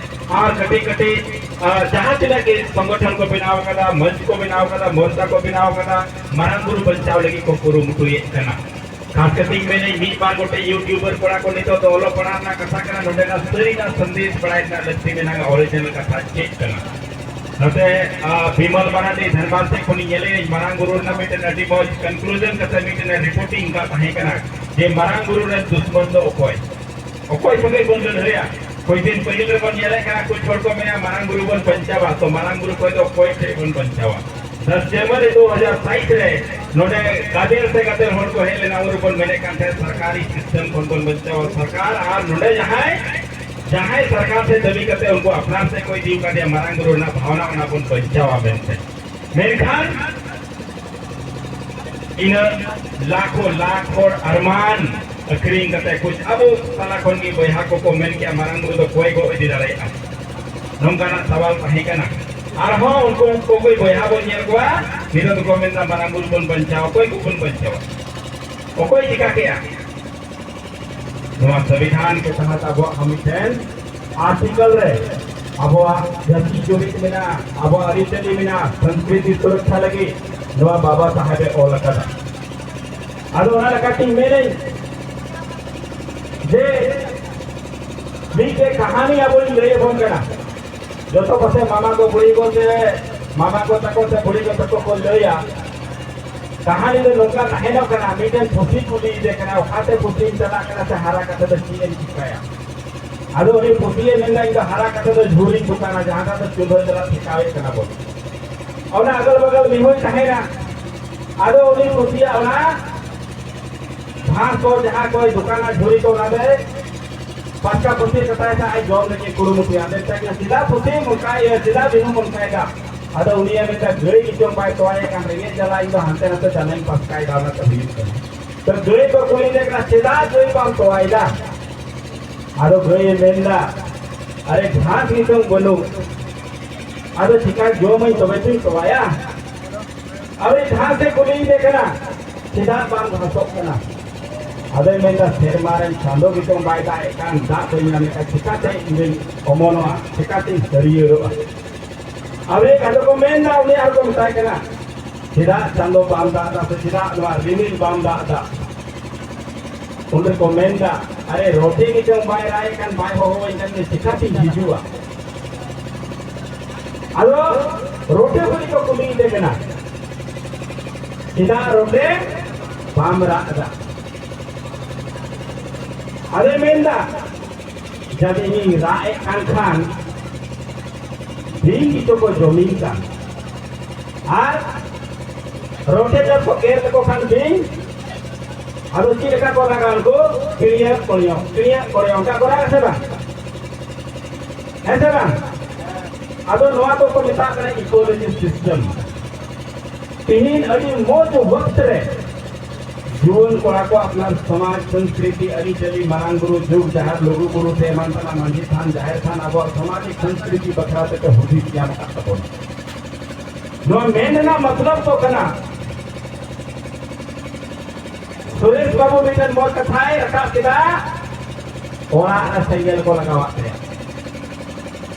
ᱟᱨ ᱠᱟᱹᱴᱤᱡ ᱠᱟᱹᱴᱤᱡ, ᱟ, ᱡᱟᱦᱟᱸ ᱛᱤᱱᱟᱹᱜ ᱜᱮ ᱥᱚᱝᱜᱚᱴᱷᱚᱱ ᱠᱚ ᱵᱮᱱᱟᱣ ᱟᱠᱟᱫᱟ, ᱢᱚᱧᱪ ᱠᱚ ᱵᱮᱱᱟᱣ ᱟᱠᱟᱫᱟ, ᱢᱚᱨᱪᱟ ᱠᱚ ᱵᱮᱱᱟᱣ ᱟᱠᱟᱫᱟ, ᱢᱟᱨᱟᱝ ᱵᱩᱨᱩ ᱵᱟᱧᱪᱟᱣ ᱞᱟᱹᱜᱤᱫ ᱠᱚ ᱠᱩᱨᱩᱢᱩᱴᱩᱭᱮᱫ ᱠᱟᱱᱟ᱾ ᱠᱷᱟᱥ ᱠᱟᱛᱮ ᱤᱧ ᱢᱮᱱᱟᱹᱧ, ᱢᱤᱫ ᱵᱟᱨ ᱜᱚᱴᱮᱡ ᱭᱩᱴᱩᱵᱟᱨ ᱠᱚᱲᱟ ᱠᱚ ᱱᱤᱛᱚᱜ ᱫᱚ ᱚᱞᱚᱜ ᱯᱟᱲᱦᱟᱜ ᱨᱮᱱᱟᱜ ᱠᱟᱛᱷᱟ ᱠᱟᱱᱟ, ᱱᱚᱰᱮᱱᱟᱜ ᱥᱟᱹᱨᱤᱱᱟᱜ ᱥᱟᱸᱫᱮᱥ ᱵᱟᱲᱟᱭ ᱨᱮᱱᱟᱜ ᱞᱟᱹᱠᱛᱤ ᱢᱮᱱᱟᱜᱼᱟ, ᱚᱨᱤᱡᱤᱱᱟᱞ ᱠᱟᱛᱷᱟ ᱪᱮᱫ ᱠᱟᱱᱟ᱾ ᱱᱚᱛᱮ, ᱟ, ᱵᱤᱢᱚᱞ ᱢᱟᱨᱟᱱᱰᱤ ᱫᱷᱟᱱᱵᱟᱫᱽ ᱥᱮᱫ ᱠᱷᱚᱱᱤᱧ ᱧᱮᱞᱮᱭᱟᱹᱧ, ᱢᱟᱨᱟᱝ ᱵᱩᱨᱩ ᱨᱮᱱᱟᱜ ᱢᱤᱫᱴᱮᱱ ᱟᱹᱰᱤ ᱢᱚᱡᱽ ᱠᱚᱱᱠᱞᱩᱡᱚᱱ ᱠᱟᱛᱮ ᱢᱤᱫᱴᱮᱱ ᱨᱤᱯᱳᱨᱴᱤᱝ ᱠᱟᱜ ᱛᱟᱦᱮᱸ ᱠᱟᱱᱟ ᱡᱮ ᱢᱟᱨᱟᱝ ᱵᱩᱨᱩ ᱨᱮᱱ ᱫᱩᱥᱢᱚᱱ ᱫᱚ ᱚᱠᱚᱭ, ᱚᱠᱚᱭ ᱥᱚᱸᱜᱮ ᱵᱚᱱ ᱞᱟᱹᱲᱦᱟᱹᱭᱟ᱾ ᱠᱚᱭ ᱫᱤᱱ ᱯᱟᱹᱦᱤᱞ ᱨᱮᱵᱚᱱ ᱧᱮᱞᱮᱫ ᱠᱟᱱᱟ, ᱠᱩᱪ ᱦᱚᱲ ᱠᱚ ᱢᱮᱱᱟ ᱢᱟᱨᱟᱝ ᱵᱩᱨᱩ ᱵᱚᱱ ᱵᱟᱧᱪᱟᱣᱟ, ᱛᱚ ᱢᱟᱨᱟᱝ ᱵᱩᱨᱩ ᱠᱷᱚᱱ ᱫᱚ ᱚᱠᱚᱭ ᱴᱷᱮᱱ ᱵᱚᱱ ᱵᱟᱧᱪᱟᱣᱟ? ᱫᱚᱥ ᱡᱟᱱᱩᱣᱟᱨᱤ ᱫᱩ ᱦᱟᱡᱟᱨ ᱛᱮᱭᱤᱥ ᱨᱮ ᱱᱚᱰᱮ ᱜᱟᱫᱮᱞ ᱥᱮ ᱜᱟᱫᱮᱞ ᱦᱚᱲ ᱠᱚ ᱦᱮᱡ ᱞᱮᱱᱟ, ᱩᱱ ᱨᱮᱵᱚᱱ ᱢᱮᱱᱮᱫ ᱠᱟᱱ ᱛᱟᱦᱮᱸᱫ ᱥᱚᱨᱠᱟᱨᱤ ᱥᱤᱥᱴᱮᱢ ᱠᱷᱚᱱ ᱵᱚᱱ ᱵᱟᱧᱪᱟᱣᱟ ᱥᱚᱨᱠᱟᱨ, ᱟᱨ ᱱᱚᱰᱮ ᱡᱟᱦᱟᱸᱭ, ᱡᱟᱦᱟᱸᱭ ᱥᱚᱨᱠᱟᱨ ᱥᱮ ᱫᱟᱹᱵᱤ ᱠᱟᱛᱮ ᱩᱱᱠᱩ ᱟᱯᱱᱟᱨ ᱥᱮᱫ ᱠᱚ ᱤᱫᱤ ᱟᱠᱟᱫᱮᱭᱟ ᱢᱟᱨᱟᱝ ᱵᱩᱨᱩ ᱨᱮᱱᱟᱜ ᱵᱷᱟᱣᱱᱟ, ᱚᱱᱟ ᱵᱚᱱ ᱵᱟᱧᱪᱟᱣᱟ ᱢᱮᱱᱛᱮ᱾ ᱢᱮᱱᱠᱷᱟᱱ ᱤᱱᱟᱹ ᱞᱟᱠᱷᱚ ᱞᱟᱠᱷ ᱦᱚᱲ ᱟᱨᱢᱟᱱ ᱟᱹᱠᱷᱨᱤᱧ ᱠᱟᱛᱮ ᱠᱩᱪ ᱟᱵᱚ ᱛᱟᱞᱟ ᱠᱷᱚᱱ ᱜᱮ ᱵᱚᱭᱦᱟ ᱠᱚᱠᱚ ᱢᱮᱱ ᱠᱮᱜᱼᱟ, ᱢᱟᱨᱟᱝ ᱵᱩᱨᱩ ᱫᱚ ᱚᱠᱚᱭ ᱜᱚᱜ ᱤᱫᱤ ᱫᱟᱲᱮᱭᱟᱜᱼᱟ? ᱱᱚᱝᱠᱟᱱᱟᱜ ᱥᱟᱣᱟᱞ ᱛᱟᱦᱮᱸ ᱠᱟᱱᱟ᱾ ᱟᱨᱦᱚᱸ ᱩᱱᱠᱩ, ᱩᱱᱠᱩ ᱠᱚ ᱵᱚᱭᱦᱟ ᱵᱚᱱ ᱧᱮᱞ ᱠᱚᱣᱟ, ᱱᱤᱛᱚᱜ ᱫᱚᱠᱚ ᱢᱮᱱᱫᱟ, ᱢᱟᱨᱟᱝ ᱵᱩᱨᱩ ᱵᱚᱱ ᱵᱟᱧᱪᱟᱣᱟ᱾ ᱚᱠᱚᱭ ᱠᱚᱵᱚᱱ ᱵᱟᱧᱪᱟᱣᱟ? ᱚᱠᱚᱭ ᱪᱤᱠᱟ ᱠᱮᱜᱼᱟ? ᱱᱚᱣᱟ ᱥᱚᱝᱵᱤᱫᱷᱟᱱ ᱠᱮ ᱛᱟᱦᱟᱛ ᱟᱵᱚᱣᱟᱜ ᱦᱚᱸ ᱢᱤᱫᱴᱮᱱ ᱟᱨᱴᱤᱠᱚᱞ ᱨᱮ ᱟᱵᱚᱣᱟᱜ ᱡᱟᱹᱛᱤ ᱡᱩᱢᱤᱫ ᱢᱮᱱᱟᱜᱼᱟ, ᱟᱵᱚᱣᱟᱜ ᱟᱹᱨᱤᱪᱟᱹᱞᱤ ᱢᱮᱱᱟᱜᱼᱟ, ᱥᱚᱝᱥᱠᱨᱤᱛᱤ ᱥᱩᱨᱚᱠᱷᱟ ᱞᱟᱹᱜᱤᱫ ᱱᱚᱣᱟ ᱵᱟᱵᱟ ᱥᱟᱦᱮᱵ ᱮ ᱚᱞ ᱟᱠᱟᱫᱟ᱾ ᱟᱫᱚ ᱚᱱᱟ ᱞᱮᱠᱟᱛᱤᱧ ᱢᱮᱱᱟᱹᱧ ᱡᱮ ᱢᱤᱫᱴᱮᱡ ᱠᱟᱹᱦᱱᱤ ᱟᱵᱚᱧ ᱞᱟᱹᱭ ᱟᱵᱚᱱ ᱠᱟᱱᱟ᱾ ᱡᱚᱛᱚ ᱯᱟᱥᱮ ᱢᱟᱢᱟ ᱠᱚ ᱵᱩᱲᱦᱤ ᱠᱚ ᱥᱮ ᱢᱟᱢᱟ ᱠᱚ ᱛᱟᱠᱚ ᱥᱮ ᱵᱩᱲᱦᱤ ᱠᱚ ᱛᱟᱠᱚ ᱠᱚ ᱞᱟᱹᱭᱟ, ᱠᱟᱹᱦᱱᱤ ᱫᱚ ᱱᱚᱝᱠᱟ ᱛᱟᱦᱮᱱᱚᱜ ᱠᱟᱱᱟ, ᱢᱤᱫᱴᱮᱱ ᱯᱩᱥᱤ ᱠᱩᱞᱤᱭᱮᱫᱮ ᱠᱟᱱᱟ, ᱚᱠᱟᱛᱮ ᱯᱩᱥᱤᱢ ᱪᱟᱞᱟᱜ ᱠᱟᱱᱟ ᱥᱮ ᱦᱟᱨᱟ ᱠᱟᱛᱮ ᱫᱚ ᱪᱮᱫ ᱮᱢ ᱪᱤᱠᱟᱹᱭᱟ? ᱟᱫᱚ ᱩᱱᱤ ᱯᱩᱥᱤᱭᱮ ᱢᱮᱱᱫᱟ, ᱤᱧ ᱫᱚ ᱦᱟᱨᱟ ᱠᱟᱛᱮ ᱫᱚ ᱡᱷᱩᱨᱤᱧ ᱫᱚᱠᱟᱱᱟ, ᱡᱟᱦᱟᱸ ᱫᱚ ᱪᱩᱞᱦᱟᱹ ᱡᱟᱞᱟ ᱴᱷᱮᱠᱟᱣᱮᱫ ᱠᱟᱱᱟ ᱵᱚᱱ᱾ ᱚᱱᱟ ᱟᱜᱚᱞ ᱵᱟᱜᱚᱞ ᱢᱤᱦᱩᱭ ᱛᱟᱦᱮᱱᱟ᱾ ᱟᱫᱚ ᱩᱱᱤ ᱯᱩᱥᱤᱭᱟᱜ ᱚᱱᱟ ᱜᱷᱟᱥ ᱠᱚ ᱡᱟᱦᱟᱸ ᱠᱚᱭ ᱫᱚᱠᱟᱱᱟ, ᱡᱷᱩᱨᱤ ᱠᱚ, ᱚᱱᱟ ᱫᱚᱭ ᱯᱟᱥᱠᱟ ᱯᱩᱥᱤ ᱠᱟᱛᱟᱭ ᱥᱮ ᱟᱡ ᱡᱚᱢ ᱞᱟᱹᱜᱤᱫ ᱠᱩᱨᱩᱢᱩᱴᱩᱭᱟ᱾ ᱟᱫᱚ ᱢᱮᱛᱟᱭ ᱠᱟᱱᱟ, ᱪᱮᱫᱟᱜ ᱯᱩᱥᱤᱢ ᱚᱱᱠᱟᱭ, ᱤᱭᱟᱹ, ᱪᱮᱫᱟᱜ ᱢᱤᱦᱩᱢ ᱚᱱᱠᱟᱭᱮᱫᱟ? ᱟᱫᱚ ᱩᱱᱤᱭᱮ ᱢᱮᱱᱫᱟ, ᱜᱟᱹᱭ ᱜᱮᱪᱚᱝ ᱵᱟᱭ ᱛᱚᱣᱟᱭᱮᱫ ᱠᱟᱱ, ᱨᱮᱸᱜᱮᱡ ᱡᱟᱞᱟ ᱤᱧ ᱫᱚ ᱦᱟᱱᱛᱮ ᱱᱟᱛᱮ ᱫᱟᱱᱟᱧ ᱯᱟᱥᱠᱟᱭᱮᱫᱟ, ᱚᱱᱟᱛᱮ ᱦᱩᱭᱩᱜ ᱠᱟᱱᱟ᱾ ᱛᱚ ᱜᱟᱹᱭ ᱠᱚ ᱠᱩᱞᱤ ᱞᱮ ᱠᱟᱱᱟ, ᱪᱮᱫᱟᱜ ᱜᱟᱹᱭ ᱵᱟᱢ ᱛᱚᱣᱟᱭᱮᱫᱟ? ᱟᱫᱚ ᱜᱟᱹᱭᱮ ᱢᱮᱱᱫᱟ, ᱟᱨᱮ ᱜᱷᱟᱥ ᱜᱮᱪᱚᱝ ᱵᱟᱹᱱᱩᱜ, ᱟᱫᱚ ᱪᱤᱠᱟ ᱡᱚᱢᱟᱹᱧ ᱛᱚᱵᱮ ᱛᱚᱧ ᱛᱚᱣᱟᱭᱟ? ᱟᱫᱚ ᱜᱷᱟᱥ ᱮ ᱠᱩᱞᱤᱭᱮᱫᱮ ᱠᱟᱱᱟ, ᱪᱮᱫᱟᱜ ᱵᱟᱝ ᱜᱷᱟᱥᱚᱜ ᱠᱟᱱᱟ? ᱟᱫᱚᱭ ᱢᱮᱱᱫᱟ, ᱥᱮᱨᱢᱟ ᱨᱮᱱ ᱪᱟᱸᱫᱚ ᱜᱮᱪᱚᱝ ᱵᱟᱭ ᱫᱟᱜ ᱮᱫ ᱠᱟᱱ, ᱫᱟᱜ ᱵᱟᱹᱧ ᱧᱟᱢᱮᱫ ᱠᱟᱱ, ᱪᱤᱠᱟᱛᱮ ᱤᱧ ᱫᱚᱧ ᱚᱢᱚᱱᱚᱜᱼᱟ, ᱪᱤᱠᱟᱛᱮᱧ ᱦᱟᱹᱨᱭᱟᱹᱲᱚᱜᱼᱟ? ᱟᱫᱚ ᱟᱫᱚ ᱠᱚ ᱢᱮᱱᱫᱟ, ᱩᱱᱤ ᱟᱨ ᱠᱚ ᱢᱮᱛᱟᱭ ᱠᱟᱱᱟ, ᱪᱮᱫᱟᱜ ᱪᱟᱸᱫᱚ ᱵᱟᱢ ᱫᱟᱜ ᱮᱫᱟ ᱥᱮ ᱪᱮᱫᱟᱜ ᱱᱚᱣᱟ ᱨᱤᱢᱤᱞ ᱵᱟᱢ ᱫᱟᱜ ᱮᱫᱟ? ᱩᱱ ᱨᱮᱠᱚ ᱢᱮᱱᱫᱟ, ᱟᱨᱮ ᱨᱚᱴᱮ ᱜᱮᱪᱚᱝ ᱵᱟᱭ ᱨᱟᱜ ᱮᱫ ᱠᱟᱱ, ᱵᱟᱭ ᱦᱚᱦᱚᱣᱟᱹᱧ ᱠᱟᱱ, ᱪᱤᱠᱟᱛᱤᱧ ᱦᱤᱡᱩᱜᱼᱟ? ᱟᱫᱚ ᱨᱚᱴᱮ ᱠᱚ ᱠᱚ ᱠᱩᱞᱤᱭᱮᱫᱮ ᱠᱟᱱᱟ, ᱪᱮᱫᱟᱜ ᱨᱚᱴᱮ ᱵᱟᱢ ᱨᱟᱜ ᱮᱫᱟ? ᱟᱫᱚᱭ ᱢᱮᱱᱫᱟ, ᱡᱟᱫᱤ ᱤᱧᱤᱧ ᱨᱟᱜ ᱮᱫ ᱠᱟᱱ ᱠᱷᱟᱱ ᱵᱤᱧ ᱜᱮᱪᱚ ᱠᱚ ᱡᱚᱢᱤᱧ ᱠᱟᱱ᱾ ᱟᱨ ᱨᱚᱴᱮ ᱡᱚᱵ ᱠᱚ ᱜᱮᱨ ᱞᱮᱠᱚ ᱠᱷᱟᱱ ᱵᱤᱧ, ᱟᱫᱚ ᱪᱮᱫ ᱞᱮᱠᱟ ᱠᱚ ᱨᱟᱜᱟ ᱩᱱᱠᱩ? ᱠᱤᱲᱤᱭᱟᱹ ᱠᱚᱲᱤᱭᱚ, ᱠᱤᱲᱤᱭᱟᱹ ᱠᱚᱲᱤᱭᱚ, ᱚᱱᱠᱟ ᱠᱚ ᱨᱟᱜᱟ ᱥᱮ ᱵᱟᱝ? ᱦᱮᱸ ᱥᱮ ᱵᱟᱝ? ᱟᱫᱚ ᱱᱚᱣᱟ ᱫᱚᱠᱚ ᱢᱮᱛᱟᱜ ᱠᱟᱱᱟ ᱤᱠᱳᱞᱚᱡᱤ ᱥᱤᱥᱴᱮᱢ᱾ ᱛᱤᱦᱤᱧ ᱟᱹᱰᱤ ᱢᱚᱡᱽ ᱣᱟᱠᱛ ᱨᱮ ᱡᱩᱣᱟᱹᱱ ᱠᱚᱲᱟ ᱠᱚ ᱟᱯᱱᱟᱨ ᱥᱚᱢᱟᱡᱽ, ᱥᱚᱝᱥᱠᱨᱤᱛᱤ, ᱟᱹᱨᱤᱪᱟᱹᱞᱤ, ᱢᱟᱨᱟᱝ ᱵᱩᱨᱩ, ᱡᱩᱜᱽ, ᱡᱟᱦᱮᱨ, ᱞᱩᱜᱩ ᱵᱩᱨᱩ ᱥᱮ ᱮᱢᱟᱱ ᱛᱮᱢᱟᱱ ᱢᱟᱹᱡᱷᱤ ᱛᱷᱟᱱ, ᱡᱟᱦᱮᱨ ᱛᱷᱟᱱ, ᱟᱵᱚᱣᱟᱜ ᱥᱚᱢᱟᱡᱤᱠ ᱥᱚᱝᱥᱠᱨᱤᱛᱤ ᱵᱟᱠᱷᱨᱟ ᱛᱮᱠᱚ ᱦᱩᱫᱤᱥ ᱧᱟᱢ ᱟᱠᱟᱫ ᱛᱟᱵᱚᱱᱟ᱾ ᱱᱚᱣᱟ ᱢᱮᱱ ᱨᱮᱱᱟᱜ ᱢᱚᱛᱞᱚᱵ ᱫᱚ ᱠᱟᱱᱟ, ᱥᱩᱨᱮᱥ ᱵᱟᱹᱵᱩ ᱢᱤᱫᱴᱮᱱ ᱢᱚᱡᱽ ᱠᱟᱛᱷᱟᱭ ᱨᱟᱠᱟᱵ ᱠᱮᱫᱟ, ᱚᱲᱟᱜ ᱨᱮ ᱥᱮᱸᱜᱮᱞ ᱠᱚ ᱞᱟᱜᱟᱣᱟᱫ ᱛᱟᱭᱟ᱾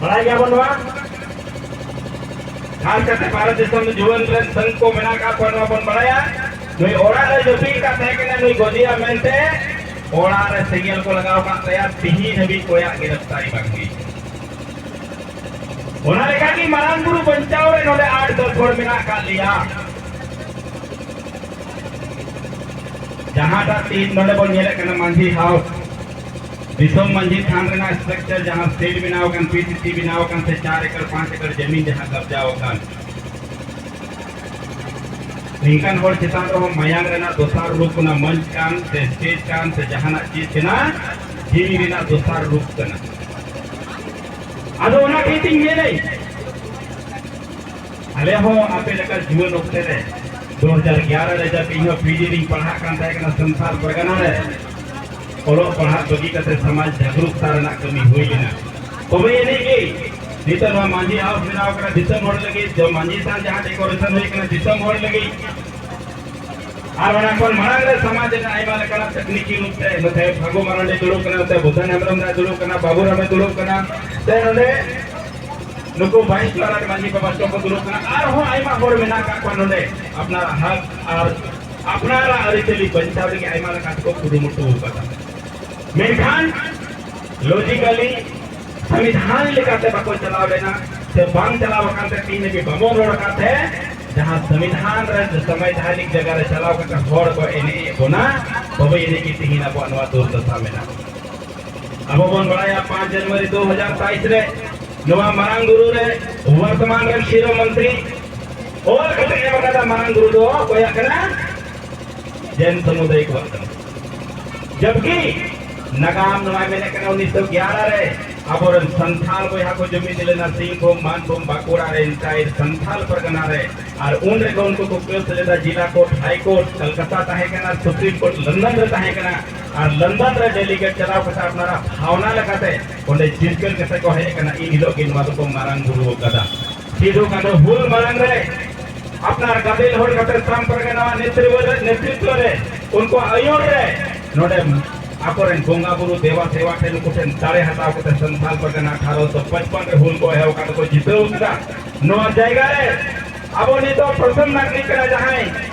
ᱵᱟᱲᱟᱭ ᱜᱮᱭᱟᱵᱚᱱ ᱱᱚᱣᱟ᱾ ᱠᱷᱟᱥ ᱠᱟᱛᱮ ᱵᱷᱟᱨᱚᱛ ᱫᱤᱥᱚᱢ ᱨᱮ ᱡᱩᱣᱟᱹᱱ ᱨᱮᱱ ᱥᱟᱹᱝ ᱠᱚ ᱢᱮᱱᱟᱜ ᱟᱠᱟᱫ ᱠᱚᱣᱟ, ᱱᱚᱣᱟ ᱵᱚᱱ ᱵᱟᱲᱟᱭᱟ᱾ ᱱᱩᱭ ᱚᱲᱟᱜ ᱨᱮ ᱡᱟᱹᱯᱤᱫ ᱠᱟᱛ ᱛᱟᱦᱮᱸ ᱠᱟᱱᱟ, ᱱᱩᱭ ᱜᱚᱡᱮᱭᱟ ᱢᱮᱱᱛᱮ ᱚᱲᱟᱜ ᱨᱮ ᱥᱮᱸᱜᱮᱞ ᱠᱚ ᱞᱟᱜᱟᱣ ᱟᱠᱟᱫ ᱛᱟᱭᱟ᱾ ᱛᱤᱦᱤᱧ ᱦᱟᱹᱵᱤᱡ ᱚᱠᱚᱭᱟᱜ ᱜᱤᱨᱟᱯᱛᱟᱨᱤ ᱵᱟᱝ ᱦᱩᱭ ᱟᱠᱟᱱᱟ᱾ ᱚᱱᱟ ᱞᱮᱠᱟᱜᱮ ᱢᱟᱨᱟᱝ ᱵᱩᱨᱩ ᱵᱟᱧᱪᱟᱣ ᱨᱮ ᱱᱚᱰᱮ ᱟᱴ ᱫᱚᱥ ᱦᱚᱲ ᱢᱮᱱᱟᱜ ᱟᱠᱟᱫ ᱞᱮᱭᱟ᱾ ᱡᱟᱦᱟᱸᱴᱟᱜ ᱛᱤᱦᱤᱧ ᱱᱚᱰᱮ ᱵᱚᱱ ᱧᱮᱞᱮᱫ ᱠᱟᱱᱟ ᱢᱟᱹᱡᱷᱤ ᱦᱟᱣᱩᱥ, ᱫᱤᱥᱚᱢ ᱢᱟᱹᱡᱷᱤ ᱛᱷᱟᱱ ᱨᱮᱱᱟᱜ ᱥᱴᱨᱟᱠᱪᱟᱨ, ᱡᱟᱦᱟᱸ ᱥᱮᱰ ᱵᱮᱱᱟᱣ ᱟᱠᱟᱱ, ᱯᱤᱥᱤᱥᱤ ᱵᱮᱱᱟᱣ ᱟᱠᱟᱱ, ᱥᱮ ᱪᱟᱨ ᱮᱠᱚᱨ ᱯᱟᱸᱪ ᱮᱠᱚᱨ ᱡᱟᱹᱢᱤᱱ ᱡᱟᱦᱟᱸ ᱠᱟᱵᱡᱟ ᱟᱠᱟᱱ, ᱱᱤᱝᱠᱟᱱ ᱦᱚᱲ ᱪᱮᱛᱟᱱ ᱨᱮᱦᱚᱸ ᱢᱟᱭᱟᱝ ᱨᱮᱱᱟᱜ ᱫᱚᱥᱟᱨ ᱨᱩᱯ ᱠᱟᱱᱟ, ᱢᱚᱧᱪ ᱠᱟᱱ ᱥᱮ ᱥᱴᱮᱡ ᱠᱟᱱ ᱥᱮ ᱡᱟᱦᱟᱱᱟᱜ ᱪᱮᱫ ᱠᱟᱱᱟ, ᱡᱤᱣᱤ ᱨᱮᱱᱟᱜ ᱫᱚᱥᱟᱨ ᱨᱩᱯ ᱠᱟᱱᱟ᱾ ᱟᱫᱚ ᱚᱱᱟ ᱠᱷᱟᱹᱛᱤᱨ ᱛᱤᱧ ᱢᱮᱱᱟᱹᱧ, ᱟᱞᱮ ᱦᱚᱸ ᱟᱯᱮ ᱞᱮᱠᱟ ᱡᱩᱣᱟᱹᱱ ᱚᱠᱛᱮ ᱨᱮ ᱫᱩ ᱦᱟᱡᱟᱨ ᱮᱜᱟᱨᱚ ᱨᱮ ᱡᱟᱵ ᱤᱧ ᱦᱚᱸ ᱯᱤᱡᱤ ᱨᱤᱧ ᱯᱟᱲᱦᱟᱜ ᱠᱟᱱ ᱛᱟᱦᱮᱸ ᱠᱟᱱᱟ ᱥᱟᱱᱛᱟᱲ ᱯᱟᱨᱜᱟᱱᱟ ᱨᱮ, ᱚᱞᱚᱜ ᱯᱟᱲᱦᱟᱜ ᱵᱟᱹᱜᱤ ᱠᱟᱛᱮ ᱥᱚᱢᱟᱡᱽ ᱡᱟᱜᱽᱨᱩᱠᱛᱟ ᱨᱮᱱᱟᱜ ᱠᱟᱹᱢᱤ ᱦᱩᱭ ᱞᱮᱱᱟ᱾ ᱛᱚᱵᱮ ᱟᱹᱱᱤᱡ ᱜᱮ ᱱᱤᱛᱚᱜ ᱱᱚᱣᱟ ᱢᱟᱹᱡᱷᱤ ᱦᱟᱣᱩᱥ ᱵᱮᱱᱟᱣ ᱠᱟᱱᱟ ᱫᱤᱥᱚᱢ ᱦᱚᱲ ᱞᱟᱹᱜᱤᱫ, ᱡᱚ ᱢᱟᱹᱡᱷᱤ ᱛᱷᱟᱱ ᱡᱟᱦᱟᱸ ᱰᱮᱠᱳᱨᱮᱥᱚᱱ ᱦᱩᱭ ᱠᱟᱱᱟ ᱫᱤᱥᱚᱢ ᱦᱚᱲ ᱞᱟᱹᱜᱤᱫ, ᱟᱨ ᱚᱱᱟ ᱠᱷᱚᱱ ᱢᱟᱲᱟᱝ ᱨᱮ ᱥᱚᱢᱟᱡᱽ ᱨᱮᱱᱟᱜ ᱟᱭᱢᱟ ᱞᱮᱠᱟᱱᱟᱜ ᱛᱟᱠᱱᱤᱠᱤ ᱨᱩᱯ ᱛᱮ ᱱᱚᱛᱮ ᱯᱷᱟᱹᱜᱩ ᱢᱟᱨᱟᱱᱰᱤ ᱫᱩᱲᱩᱵ ᱠᱟᱱᱟ, ᱱᱚᱛᱮ ᱵᱩᱫᱷᱟᱱ ᱦᱮᱢᱵᱨᱚᱢ ᱫᱟᱭ ᱫᱩᱲᱩᱵ ᱠᱟᱱᱟ, ᱵᱟᱵᱩ ᱨᱟᱢᱮ ᱫᱩᱲᱩᱵ ᱠᱟᱱᱟ, ᱥᱮ ᱱᱚᱰᱮ ᱱᱩᱠᱩ ᱵᱷᱟᱭᱤᱥ ᱯᱟᱨᱟᱱᱤᱠ ᱢᱟᱹᱡᱷᱤ ᱵᱟᱵᱟ ᱛᱟᱠᱚ ᱫᱩᱲᱩᱵ ᱠᱟᱱᱟ, ᱟᱨᱦᱚᱸ ᱟᱭᱢᱟ ᱦᱚᱲ ᱢᱮᱱᱟᱜ ᱟᱠᱟᱫ ᱠᱚᱣᱟ ᱱᱚᱰᱮ ᱟᱯᱱᱟᱨᱟᱜ ᱦᱚᱠ ᱟᱨ ᱟᱯᱱᱟᱨᱟᱜ ᱟᱹᱨᱤᱪᱟᱹᱞᱤ ᱵᱟᱧᱪᱟᱣ ᱞᱟᱹᱜᱤᱫ ᱟᱭᱢᱟ ᱞᱮᱠᱟ ᱛᱮᱠᱚ ᱠᱩᱨᱩᱢᱩᱴᱩ ᱟᱠᱟᱫᱟ᱾ ᱢᱮᱱᱠᱷᱟᱱ ᱞᱚᱡᱤᱠᱟᱞᱤ ᱥᱚᱝᱵᱤᱫᱷᱟᱱ ᱞᱮᱠᱟᱛᱮ ᱵᱟᱠᱚ ᱪᱟᱞᱟᱣ ᱞᱮᱱᱟ, ᱥᱮ ᱵᱟᱝ ᱪᱟᱞᱟᱣ ᱟᱠᱟᱱ ᱛᱮ ᱛᱤᱦᱤᱧ ᱦᱟᱹᱵᱤᱡ ᱵᱟᱵᱚᱱ ᱨᱚᱲ ᱟᱠᱟᱫ ᱛᱮ, ᱡᱟᱦᱟᱸ ᱥᱚᱝᱵᱤᱫᱷᱟᱱ ᱨᱮ ᱥᱚᱝᱵᱤᱫᱷᱟᱱᱤᱠ ᱡᱟᱭᱜᱟ ᱨᱮ ᱪᱟᱞᱟᱣ ᱠᱟᱛᱮ ᱦᱚᱲ ᱠᱚ ᱮᱱᱮᱡ ᱮᱫ ᱵᱚᱱᱟ, ᱛᱚᱵᱮ ᱮᱱᱮᱡ ᱜᱮ ᱛᱤᱦᱤᱧ ᱟᱵᱚᱣᱟᱜ ᱱᱚᱣᱟ ᱫᱩᱨᱫᱚᱥᱟ ᱢᱮᱱᱟᱜᱼᱟ᱾ ᱟᱵᱚ ᱵᱚᱱ ᱵᱟᱲᱟᱭᱟ ᱯᱟᱸᱪ ᱡᱟᱱᱩᱣᱟᱨᱤ ᱫᱩ ᱦᱟᱡᱟᱨ ᱛᱮᱭᱤᱥ ᱨᱮ ᱱᱚᱣᱟ ᱢᱟᱨᱟᱝ ᱵᱩᱨᱩ ᱨᱮ ᱵᱚᱨᱛᱚᱢᱟᱱ ᱨᱮᱱ ᱥᱤᱨᱟᱹ ᱢᱚᱱᱛᱨᱤ ᱚᱞ ᱠᱟᱛᱮ ᱮᱢ ᱟᱠᱟᱫᱟ, ᱢᱟᱨᱟᱝ ᱵᱩᱨᱩ ᱫᱚ ᱚᱠᱚᱭᱟᱜ ᱠᱟᱱᱟ? ᱡᱮᱱ ᱥᱚᱢᱩᱫᱟᱭ ᱠᱚᱣᱟᱜ ᱠᱟᱱᱟ᱾ ᱡᱚᱵᱠᱤ ᱱᱟᱜᱟᱢ ᱱᱚᱣᱟ ᱢᱮᱱᱮᱫ ᱠᱟᱱᱟ ᱩᱱᱤᱥᱥᱚ ᱜᱮᱭᱟᱨᱟ ᱨᱮ ᱟᱵᱚᱨᱮᱱ ᱥᱟᱱᱛᱷᱟᱞ ᱵᱚᱭᱦᱟ ᱠᱚ ᱡᱩᱢᱤᱫ ᱞᱮᱱᱟ ᱥᱤᱝᱵᱷᱩᱢ, ᱢᱟᱱᱵᱷᱩᱢ, ᱵᱟᱸᱠᱩᱲᱟ ᱨᱮ, entire ᱥᱟᱱᱛᱷᱟᱞ ᱯᱟᱨᱜᱟᱱᱟ ᱨᱮ, ᱟᱨ ᱩᱱ ᱨᱮᱜᱮ ᱩᱱᱠᱩ ᱠᱚ ᱠᱮᱥ ᱞᱮᱫᱟ ᱡᱤᱞᱟ ᱠᱳᱨᱴ, ᱦᱟᱭ ᱠᱳᱨᱴ ᱠᱟᱞᱠᱟᱛᱟ ᱛᱟᱦᱮᱸ ᱠᱟᱱᱟ, ᱥᱩᱯᱨᱤᱢ ᱠᱳᱨᱴ ᱞᱚᱱᱰᱚᱱ ᱨᱮ ᱛᱟᱦᱮᱸ ᱠᱟᱱᱟ, ᱟᱨ ᱞᱚᱱᱰᱚᱱ ᱨᱮ ᱰᱮᱞᱤᱜᱮᱴ ᱪᱟᱞᱟᱣ ᱠᱟᱛᱮ ᱟᱯᱱᱟᱨᱟᱜ ᱵᱷᱟᱣᱱᱟ ᱞᱮᱠᱟᱛᱮ ᱚᱸᱰᱮ ᱡᱤᱛᱠᱟᱹᱨ ᱠᱟᱛᱮ ᱠᱚ ᱦᱮᱡ ᱟᱠᱟᱱᱟ᱾ ᱤᱱ ᱦᱤᱞᱳᱜ ᱜᱮ ᱱᱚᱣᱟ ᱫᱚᱠᱚ ᱢᱟᱨᱟᱝ ᱵᱩᱨᱩ ᱟᱠᱟᱫᱟ᱾ ᱥᱤᱫᱷᱩ ᱠᱟᱹᱱᱦᱩ ᱦᱩᱞ ᱢᱟᱲᱟᱝ ᱨᱮ ᱟᱯᱱᱟᱨ ᱜᱟᱫᱮᱞ ᱦᱚᱲ ᱠᱟᱛᱮ ᱥᱟᱢ ᱯᱟᱨᱜᱟᱱᱟ ᱱᱮᱛᱨᱤᱛᱵ ᱨᱮ, ᱱᱮᱛᱨᱤᱛᱵ ᱨᱮ ᱩᱱᱠᱩᱣᱟᱜ ᱟᱹᱭᱩᱨ ᱨᱮ ᱱᱚᱰᱮ ᱟᱠᱚᱨᱮᱱ ᱵᱚᱸᱜᱟ ᱵᱩᱨᱩ ᱫᱮᱵᱟ ᱥᱮᱵᱟ ᱴᱷᱮᱱ, ᱱᱩᱠᱩ ᱴᱷᱮᱱ ᱫᱟᱲᱮ ᱦᱟᱛᱟᱣ ᱠᱟᱛᱮ ᱥᱟᱱᱛᱟᱲ ᱯᱟᱨᱜᱟᱱᱟ ᱟᱴᱷᱟᱨᱚᱥᱚ ᱯᱟᱸᱪᱯᱟᱱ ᱨᱮ ᱦᱩᱞ ᱠᱚ ᱮᱦᱚᱵ ᱠᱟᱛᱮ ᱠᱚ ᱡᱤᱛᱟᱹᱣ ᱠᱮᱫᱟ᱾ ᱱᱚᱣᱟ ᱡᱟᱭᱜᱟ ᱨᱮ ᱟᱵᱚ ᱱᱤᱛᱚᱜ ᱯᱨᱚᱛᱷᱚᱢ ᱱᱟᱜᱚᱨᱤᱠ ᱠᱟᱱᱟ ᱡᱟᱦᱟᱸᱭ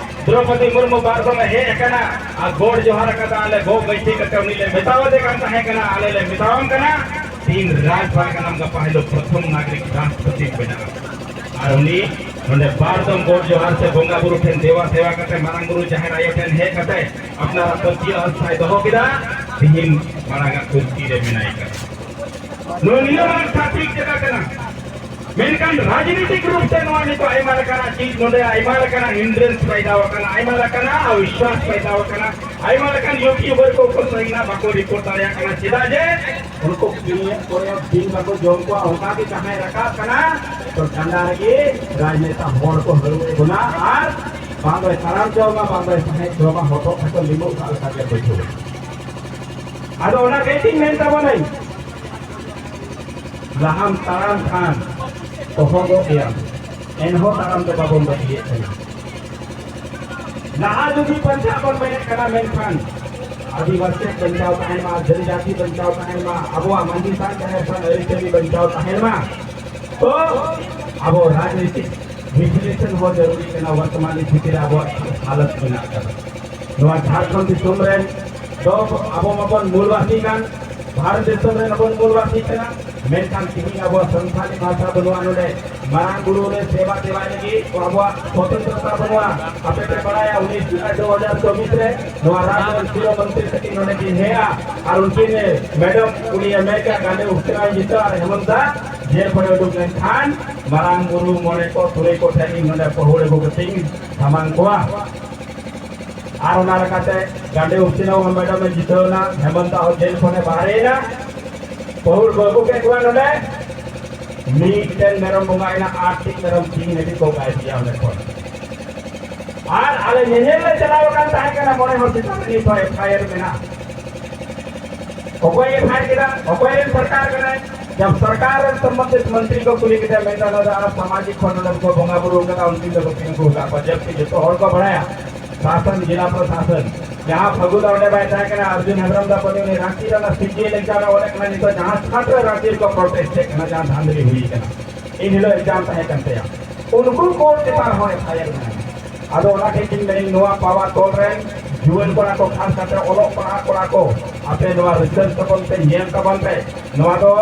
ᱫᱨᱚᱯᱚᱫᱤ ᱢᱩᱨᱢᱩ ᱵᱟᱨ ᱫᱚᱢᱮ ᱦᱮᱡ ᱟᱠᱟᱱᱟ ᱟᱨ ᱜᱚᱰ ᱡᱚᱦᱟᱨ ᱟᱠᱟᱫᱟ, ᱟᱞᱮ ᱜᱚᱜ ᱜᱟᱹᱭᱛᱤ ᱠᱟᱛᱮ ᱩᱱᱤ ᱞᱮ ᱢᱮᱛᱟᱣᱟᱫᱮ ᱠᱟᱱ ᱛᱟᱦᱮᱸ ᱠᱟᱱᱟ, ᱟᱞᱮ ᱞᱮ ᱢᱮᱛᱟᱣᱟᱢ ᱠᱟᱱᱟ, ᱛᱤᱦᱤᱧ ᱨᱟᱡᱽ ᱯᱟᱨᱜᱟᱱᱟᱢ ᱜᱟᱯᱟ ᱦᱤᱞᱳᱜ ᱯᱨᱚᱛᱷᱚᱢ ᱱᱟᱜᱚᱨᱤᱠ ᱨᱟᱥᱴᱨᱚᱯᱚᱛᱤ ᱵᱮᱱᱟᱜᱼᱟ᱾ ᱟᱨ ᱩᱱᱤ ᱱᱚᱰᱮ ᱵᱟᱨ ᱫᱚᱢ ᱜᱚᱰ ᱡᱚᱦᱟᱨ ᱥᱮ ᱵᱚᱸᱜᱟ ᱵᱩᱨᱩ ᱴᱷᱮᱱ ᱫᱮᱵᱟ ᱥᱮᱵᱟ ᱠᱟᱛᱮ ᱢᱟᱨᱟᱝ ᱵᱩᱨᱩ ᱡᱟᱦᱮᱨ ᱟᱭᱳ ᱴᱷᱮᱱ ᱦᱮᱡ ᱠᱟᱛᱮ ᱟᱯᱱᱟᱨᱟᱜ ᱯᱟᱹᱛᱭᱟᱹᱣ ᱟᱥᱛᱷᱟᱭ ᱫᱚᱦᱚ ᱠᱮᱫᱟ᱾ ᱛᱤᱦᱤᱧ ᱢᱟᱨᱟᱝ ᱟᱜ ᱠᱩᱨᱥᱤ ᱨᱮ ᱢᱮᱱᱟᱭ ᱠᱟᱱᱟ᱾ ᱱᱚᱣᱟ ᱱᱤᱭᱟᱹ ᱢᱟᱨᱟᱝ ᱴᱷᱟᱹᱠ ᱴᱷᱤᱠ ᱡᱟᱭᱜᱟ ᱠᱟᱱᱟ᱾ ᱢᱮᱱᱠᱷᱟᱱ ᱨᱟᱡᱽᱱᱤᱛᱤᱠ ᱨᱩᱯ ᱛᱮ ᱱᱚᱣᱟ ᱱᱤᱛᱚᱜ ᱟᱭᱢᱟ ᱞᱮᱠᱟᱱᱟᱜ ᱪᱤᱡᱽ ᱱᱚᱰᱮ ᱟᱭᱢᱟ ᱞᱮᱠᱟᱱᱟᱜ hindrance ᱯᱟᱭᱫᱟ ᱟᱠᱟᱱᱟ, ᱟᱭᱢᱟ ᱞᱮᱠᱟᱱᱟᱜ ᱚᱵᱤᱥᱣᱟᱥ ᱯᱟᱭᱫᱟ ᱟᱠᱟᱱᱟ, ᱟᱭᱢᱟ ᱞᱮᱠᱟᱱ YouTuber ᱠᱚ ᱠᱚ ᱥᱟᱹᱨᱤᱱᱟᱜ ᱵᱟᱠᱚ report ᱫᱟᱲᱮᱭᱟᱜ ᱠᱟᱱᱟ᱾ ᱪᱮᱫᱟᱜ ᱡᱮ ᱩᱱᱠᱩ ᱠᱤᱨᱤᱧ ᱠᱚᱨᱮ ᱫᱤᱱ ᱵᱟᱠᱚ ᱡᱚᱢ ᱠᱚᱣᱟ, ᱚᱱᱠᱟ ᱜᱮ ᱡᱟᱦᱟᱸᱭ ᱨᱟᱠᱟᱵ ᱠᱟᱱᱟ ᱛᱚ ᱰᱟᱸᱰᱟ ᱨᱮᱜᱮ ᱨᱟᱡᱽᱱᱮᱛᱟ ᱦᱚᱲ ᱠᱚ ᱦᱟᱹᱨᱩᱵ ᱮ ᱵᱚᱱᱟ ᱟᱨ ᱵᱟᱝ ᱫᱚᱭ ᱛᱟᱲᱟᱢ ᱡᱚᱢᱟ, ᱵᱟᱝ ᱫᱚᱭ ᱥᱟᱦᱮᱫ ᱡᱚᱢᱟ, ᱦᱚᱴᱚᱜ ᱛᱟᱠᱚ ᱞᱤᱢᱩᱜ ᱠᱟᱜ ᱞᱮᱠᱟ ᱜᱮ ᱵᱩᱡᱷᱟᱹᱣᱟ᱾ ᱟᱫᱚ ᱚᱱᱟ ᱠᱟᱹᱴᱤᱡ ᱢᱮᱱ ᱛᱟᱵᱚᱱᱟᱹᱧ, ᱞᱟᱦᱟᱢ ᱛᱟᱲᱟᱢ ᱠᱷᱟᱱ ᱛᱚᱦᱚᱫᱚᱜ ᱜᱮᱭᱟᱢ, ᱮᱱᱦᱚᱸ ᱛᱟᱲᱟᱢ ᱫᱚ ᱵᱟᱵᱚᱱ ᱵᱟᱹᱜᱤᱭᱮᱫ ᱠᱟᱱᱟ᱾ ᱞᱟᱦᱟ ᱡᱩᱫᱤ ᱵᱟᱧᱪᱟᱜ ᱵᱚᱱ ᱢᱮᱱᱮᱫ ᱠᱟᱱᱟ, ᱢᱮᱱᱠᱷᱟᱱ ᱟᱹᱫᱤᱵᱟᱹᱥᱤ ᱵᱟᱧᱪᱟᱣ ᱛᱟᱦᱮᱱ ᱢᱟ, ᱡᱟᱹᱛᱤ ᱡᱟᱹᱛᱤ ᱵᱟᱧᱪᱟᱣ ᱛᱟᱦᱮᱱ ᱢᱟ, ᱟᱵᱚᱣᱟᱜ ᱢᱟᱹᱡᱷᱤ ᱛᱷᱟᱱ ᱡᱟᱦᱮᱨ ᱛᱷᱟᱱ ᱟᱹᱨᱤᱪᱟᱹᱞᱤ ᱵᱟᱧᱪᱟᱣ ᱛᱟᱦᱮᱱ ᱢᱟ, ᱛᱚ ᱟᱵᱚ ᱨᱟᱡᱽᱱᱤᱛᱤ ᱵᱤᱥᱞᱮᱥᱚᱱ ᱦᱚᱸ ᱡᱟᱹᱨᱩᱨᱤ ᱠᱟᱱᱟ᱾ ᱵᱚᱨᱛᱚᱢᱟᱱ ᱥᱛᱷᱤᱛᱤ ᱨᱮ ᱟᱵᱚᱣᱟᱜ ᱪᱮᱫ ᱦᱟᱞᱚᱛ ᱢᱮᱱᱟᱜ ᱟᱠᱟᱫᱟ, ᱱᱚᱣᱟ ᱡᱷᱟᱲᱠᱷᱚᱸᱰ ᱫᱤᱥᱚᱢ ᱨᱮᱱ ᱫᱚ ᱟᱵᱚ ᱢᱟᱵᱚᱱ ᱢᱩᱞᱵᱟᱥᱤ ᱠᱟᱱ, ᱵᱷᱟᱨᱚᱛ ᱫᱤᱥᱚᱢ ᱨᱮᱱ ᱟᱵᱚᱱ ᱢᱩᱞᱵᱟᱥᱤ ᱠᱟᱱᱟ, ᱢᱮᱱᱠᱷᱟᱱ ᱛᱤᱦᱤᱧ ᱟᱵᱚᱣᱟᱜ ᱥᱟᱱᱛᱟᱲᱤ ᱵᱷᱟᱥᱟ ᱵᱟᱹᱱᱩᱜᱼᱟ᱾ ᱱᱚᱰᱮ ᱢᱟᱨᱟᱝ ᱵᱩᱨᱩ ᱨᱮ ᱥᱮᱵᱟ ᱫᱮᱵᱟᱭ ᱞᱟᱹᱜᱤᱫ ᱟᱵᱚᱣᱟᱜ ᱥᱚᱛᱚᱱᱛᱨᱚᱛᱟ ᱵᱟᱹᱱᱩᱜᱼᱟ᱾ ᱟᱯᱮ ᱯᱮ ᱵᱟᱲᱟᱭᱟ, ᱩᱱᱤᱥ ᱡᱩᱞᱟᱭ ᱫᱩ ᱦᱟᱡᱟᱨ ᱪᱚᱵᱵᱤᱥ ᱨᱮ ᱱᱚᱣᱟ ᱨᱟᱡᱽ ᱨᱮᱱ ᱥᱤᱨᱟᱹ ᱢᱚᱱᱛᱨᱤ ᱛᱟᱹᱠᱤᱱ ᱱᱚᱰᱮ ᱠᱤᱱ ᱦᱮᱡᱼᱟ ᱟᱨ ᱩᱱᱠᱤᱱ ᱢᱮᱰᱟᱢ ᱩᱱᱤ ᱟᱢᱮᱨᱤᱠᱟ ᱜᱟᱸᱰᱮ ᱩᱥᱠᱨᱟᱣ ᱡᱤᱛᱟᱹ ᱟᱨ ᱦᱮᱢᱚᱱᱛᱟ ᱡᱮᱞ ᱠᱷᱚᱱ ᱩᱰᱩᱠ ᱞᱮᱱᱠᱷᱟᱱ ᱢᱟᱨᱟᱝ ᱵᱩᱨᱩ ᱢᱚᱬᱮ ᱠᱚ ᱛᱩᱨᱩᱭ ᱠᱚ ᱴᱷᱮᱱ ᱤᱧ ᱱᱚᱰᱮ ᱯᱟᱹᱦᱩᱲ ᱟᱹᱜᱩ ᱠᱟᱛᱮ ᱤᱧ ᱥᱟᱢᱟᱝ ᱠᱚᱣᱟ᱾ ᱟᱨ ᱚᱱᱟ ᱞᱮᱠᱟᱛᱮ ᱜᱟᱸᱰᱮ ᱩᱥᱤᱱᱟᱣ ᱦᱚᱸ ᱢᱮᱰᱟᱢ ᱮ ᱡᱤᱛᱟᱹᱣ ᱮᱱᱟ, ᱦᱮᱢᱚᱱᱛᱟ ᱦᱚᱸ ᱡᱮᱞ ᱠᱷᱚᱱᱮ ᱵᱟᱦᱨᱮᱭᱮᱱᱟ᱾ ᱯᱟᱹᱦᱩᱲ ᱠᱚ ᱟᱹᱜᱩ ᱠᱮᱫ ᱠᱚᱣᱟ ᱱᱚᱰᱮ, ᱢᱤᱫᱴᱮᱱ ᱢᱮᱨᱚᱢ ᱵᱚᱸᱜᱟᱭᱮᱱᱟ, ᱟᱴ ᱴᱤᱡ ᱢᱮᱨᱚᱢ ᱛᱤᱦᱤᱧ ᱦᱟᱹᱵᱤᱡ ᱠᱚ ᱵᱟᱭ ᱤᱫᱤᱭᱟ ᱚᱸᱰᱮ ᱠᱷᱚᱱ᱾ ᱟᱨ ᱟᱞᱮ ᱧᱮᱧᱮᱞ ᱞᱮ ᱪᱟᱞᱟᱣ ᱟᱠᱟᱱ ᱛᱟᱦᱮᱸ ᱠᱟᱱᱟ, ᱢᱚᱬᱮ ᱦᱚᱲ ᱪᱮᱛᱟᱱ ᱨᱮ ᱱᱤᱛ ᱦᱚᱸ FIR ᱢᱮᱱᱟᱜᱼᱟ᱾ ᱚᱠᱚᱭ FIR ᱠᱮᱫᱟ? ᱚᱠᱚᱭ ᱨᱮᱱ ᱥᱚᱨᱠᱟᱨ ᱠᱟᱱᱟᱭ? ᱡᱟᱵ ᱥᱚᱨᱠᱟᱨ ᱨᱮᱱ ᱥᱚᱢᱵᱚᱱᱫᱷᱤᱛ ᱢᱚᱱᱛᱨᱤ ᱠᱚ ᱠᱩᱞᱤ ᱠᱮᱫᱮᱭᱟ, ᱢᱮᱱᱫᱟ, "ᱱᱚᱣᱟ ᱫᱚ ᱟᱨ ᱥᱟᱢᱟᱡᱤᱠ ᱠᱷᱚᱱ ᱱᱚᱰᱮ ᱠᱚ ᱵᱚᱸᱜᱟ ᱵᱩᱨᱩ ᱠᱟᱫᱟ, ᱩᱱᱠᱤᱱ ᱫᱚ ᱵᱟᱹᱠᱤᱱ ᱟᱹᱜᱩ ᱟᱠᱟᱫ ᱠᱚᱣᱟ", ᱡᱟᱵᱠᱤ ᱡᱚᱛᱚ ᱦᱚᱲ ᱠᱚ ᱵᱟᱲᱟᱭᱟ ᱥᱟᱥᱚᱱ, ᱡᱮᱞᱟ ᱯᱨᱚᱥᱟᱥᱚᱱ ᱡᱟᱦᱟᱸ ᱯᱷᱟᱹᱜᱩ ᱫᱟ ᱚᱸᱰᱮ ᱵᱟᱭ ᱛᱟᱦᱮᱸ ᱠᱟᱱᱟ, ᱚᱨᱡᱩᱱ ᱦᱮᱢᱵᱨᱚᱢ ᱫᱟ ᱯᱟᱹᱱᱤ ᱩᱱᱤ ᱨᱟᱸᱪᱤ ᱨᱮ ᱚᱱᱟ ᱥᱤ ᱡᱤ ᱮᱞ ᱮᱠᱡᱟᱢ ᱨᱮ ᱚᱞᱮᱫ ᱠᱟᱱᱟ, ᱱᱤᱛᱚᱜ ᱡᱟᱦᱟᱸ ᱪᱷᱟᱴ ᱨᱮ ᱨᱟᱸᱪᱤ ᱨᱮᱠᱚ ᱯᱨᱚᱴᱮᱥᱴ ᱮᱫ ᱠᱟᱱᱟ, ᱡᱟᱦᱟᱸ ᱫᱷᱟᱸᱫᱽᱞᱤ ᱦᱩᱭ ᱠᱟᱱᱟ, ᱤᱱ ᱦᱤᱞᱳᱜ ᱮᱠᱡᱟᱢ ᱛᱟᱦᱮᱸ ᱠᱟᱱ ᱛᱟᱭᱟ᱾ ᱩᱱᱠᱩ ᱠᱚ ᱪᱮᱛᱟᱱ ᱦᱚᱸ ᱮᱯᱷ ᱟᱭ ᱟᱨ ᱢᱮᱱᱟᱜᱼᱟ᱾ ᱟᱫᱚ ᱚᱱᱟ ᱠᱷᱟᱹᱛᱤᱨ ᱛᱤᱧ ᱢᱮᱱᱮᱫ, ᱱᱚᱣᱟ ᱯᱟᱣᱟᱨ ᱛᱚᱞ ᱨᱮᱱ ᱡᱩᱣᱟᱹᱱ ᱠᱚᱲᱟ ᱠᱚ, ᱠᱷᱟᱥ ᱠᱟᱛᱮ ᱚᱞᱚᱜ ᱯᱟᱲᱦᱟᱜ ᱠᱚᱲᱟ ᱠᱚ, ᱟᱯᱮ ᱱᱚᱣᱟ ᱨᱤᱥᱟᱨᱪ ᱛᱟᱵᱚᱱ ᱯᱮ, ᱧᱮᱞ ᱛᱟᱵᱚᱱ ᱯᱮ᱾ ᱱᱚᱣᱟ ᱫᱚ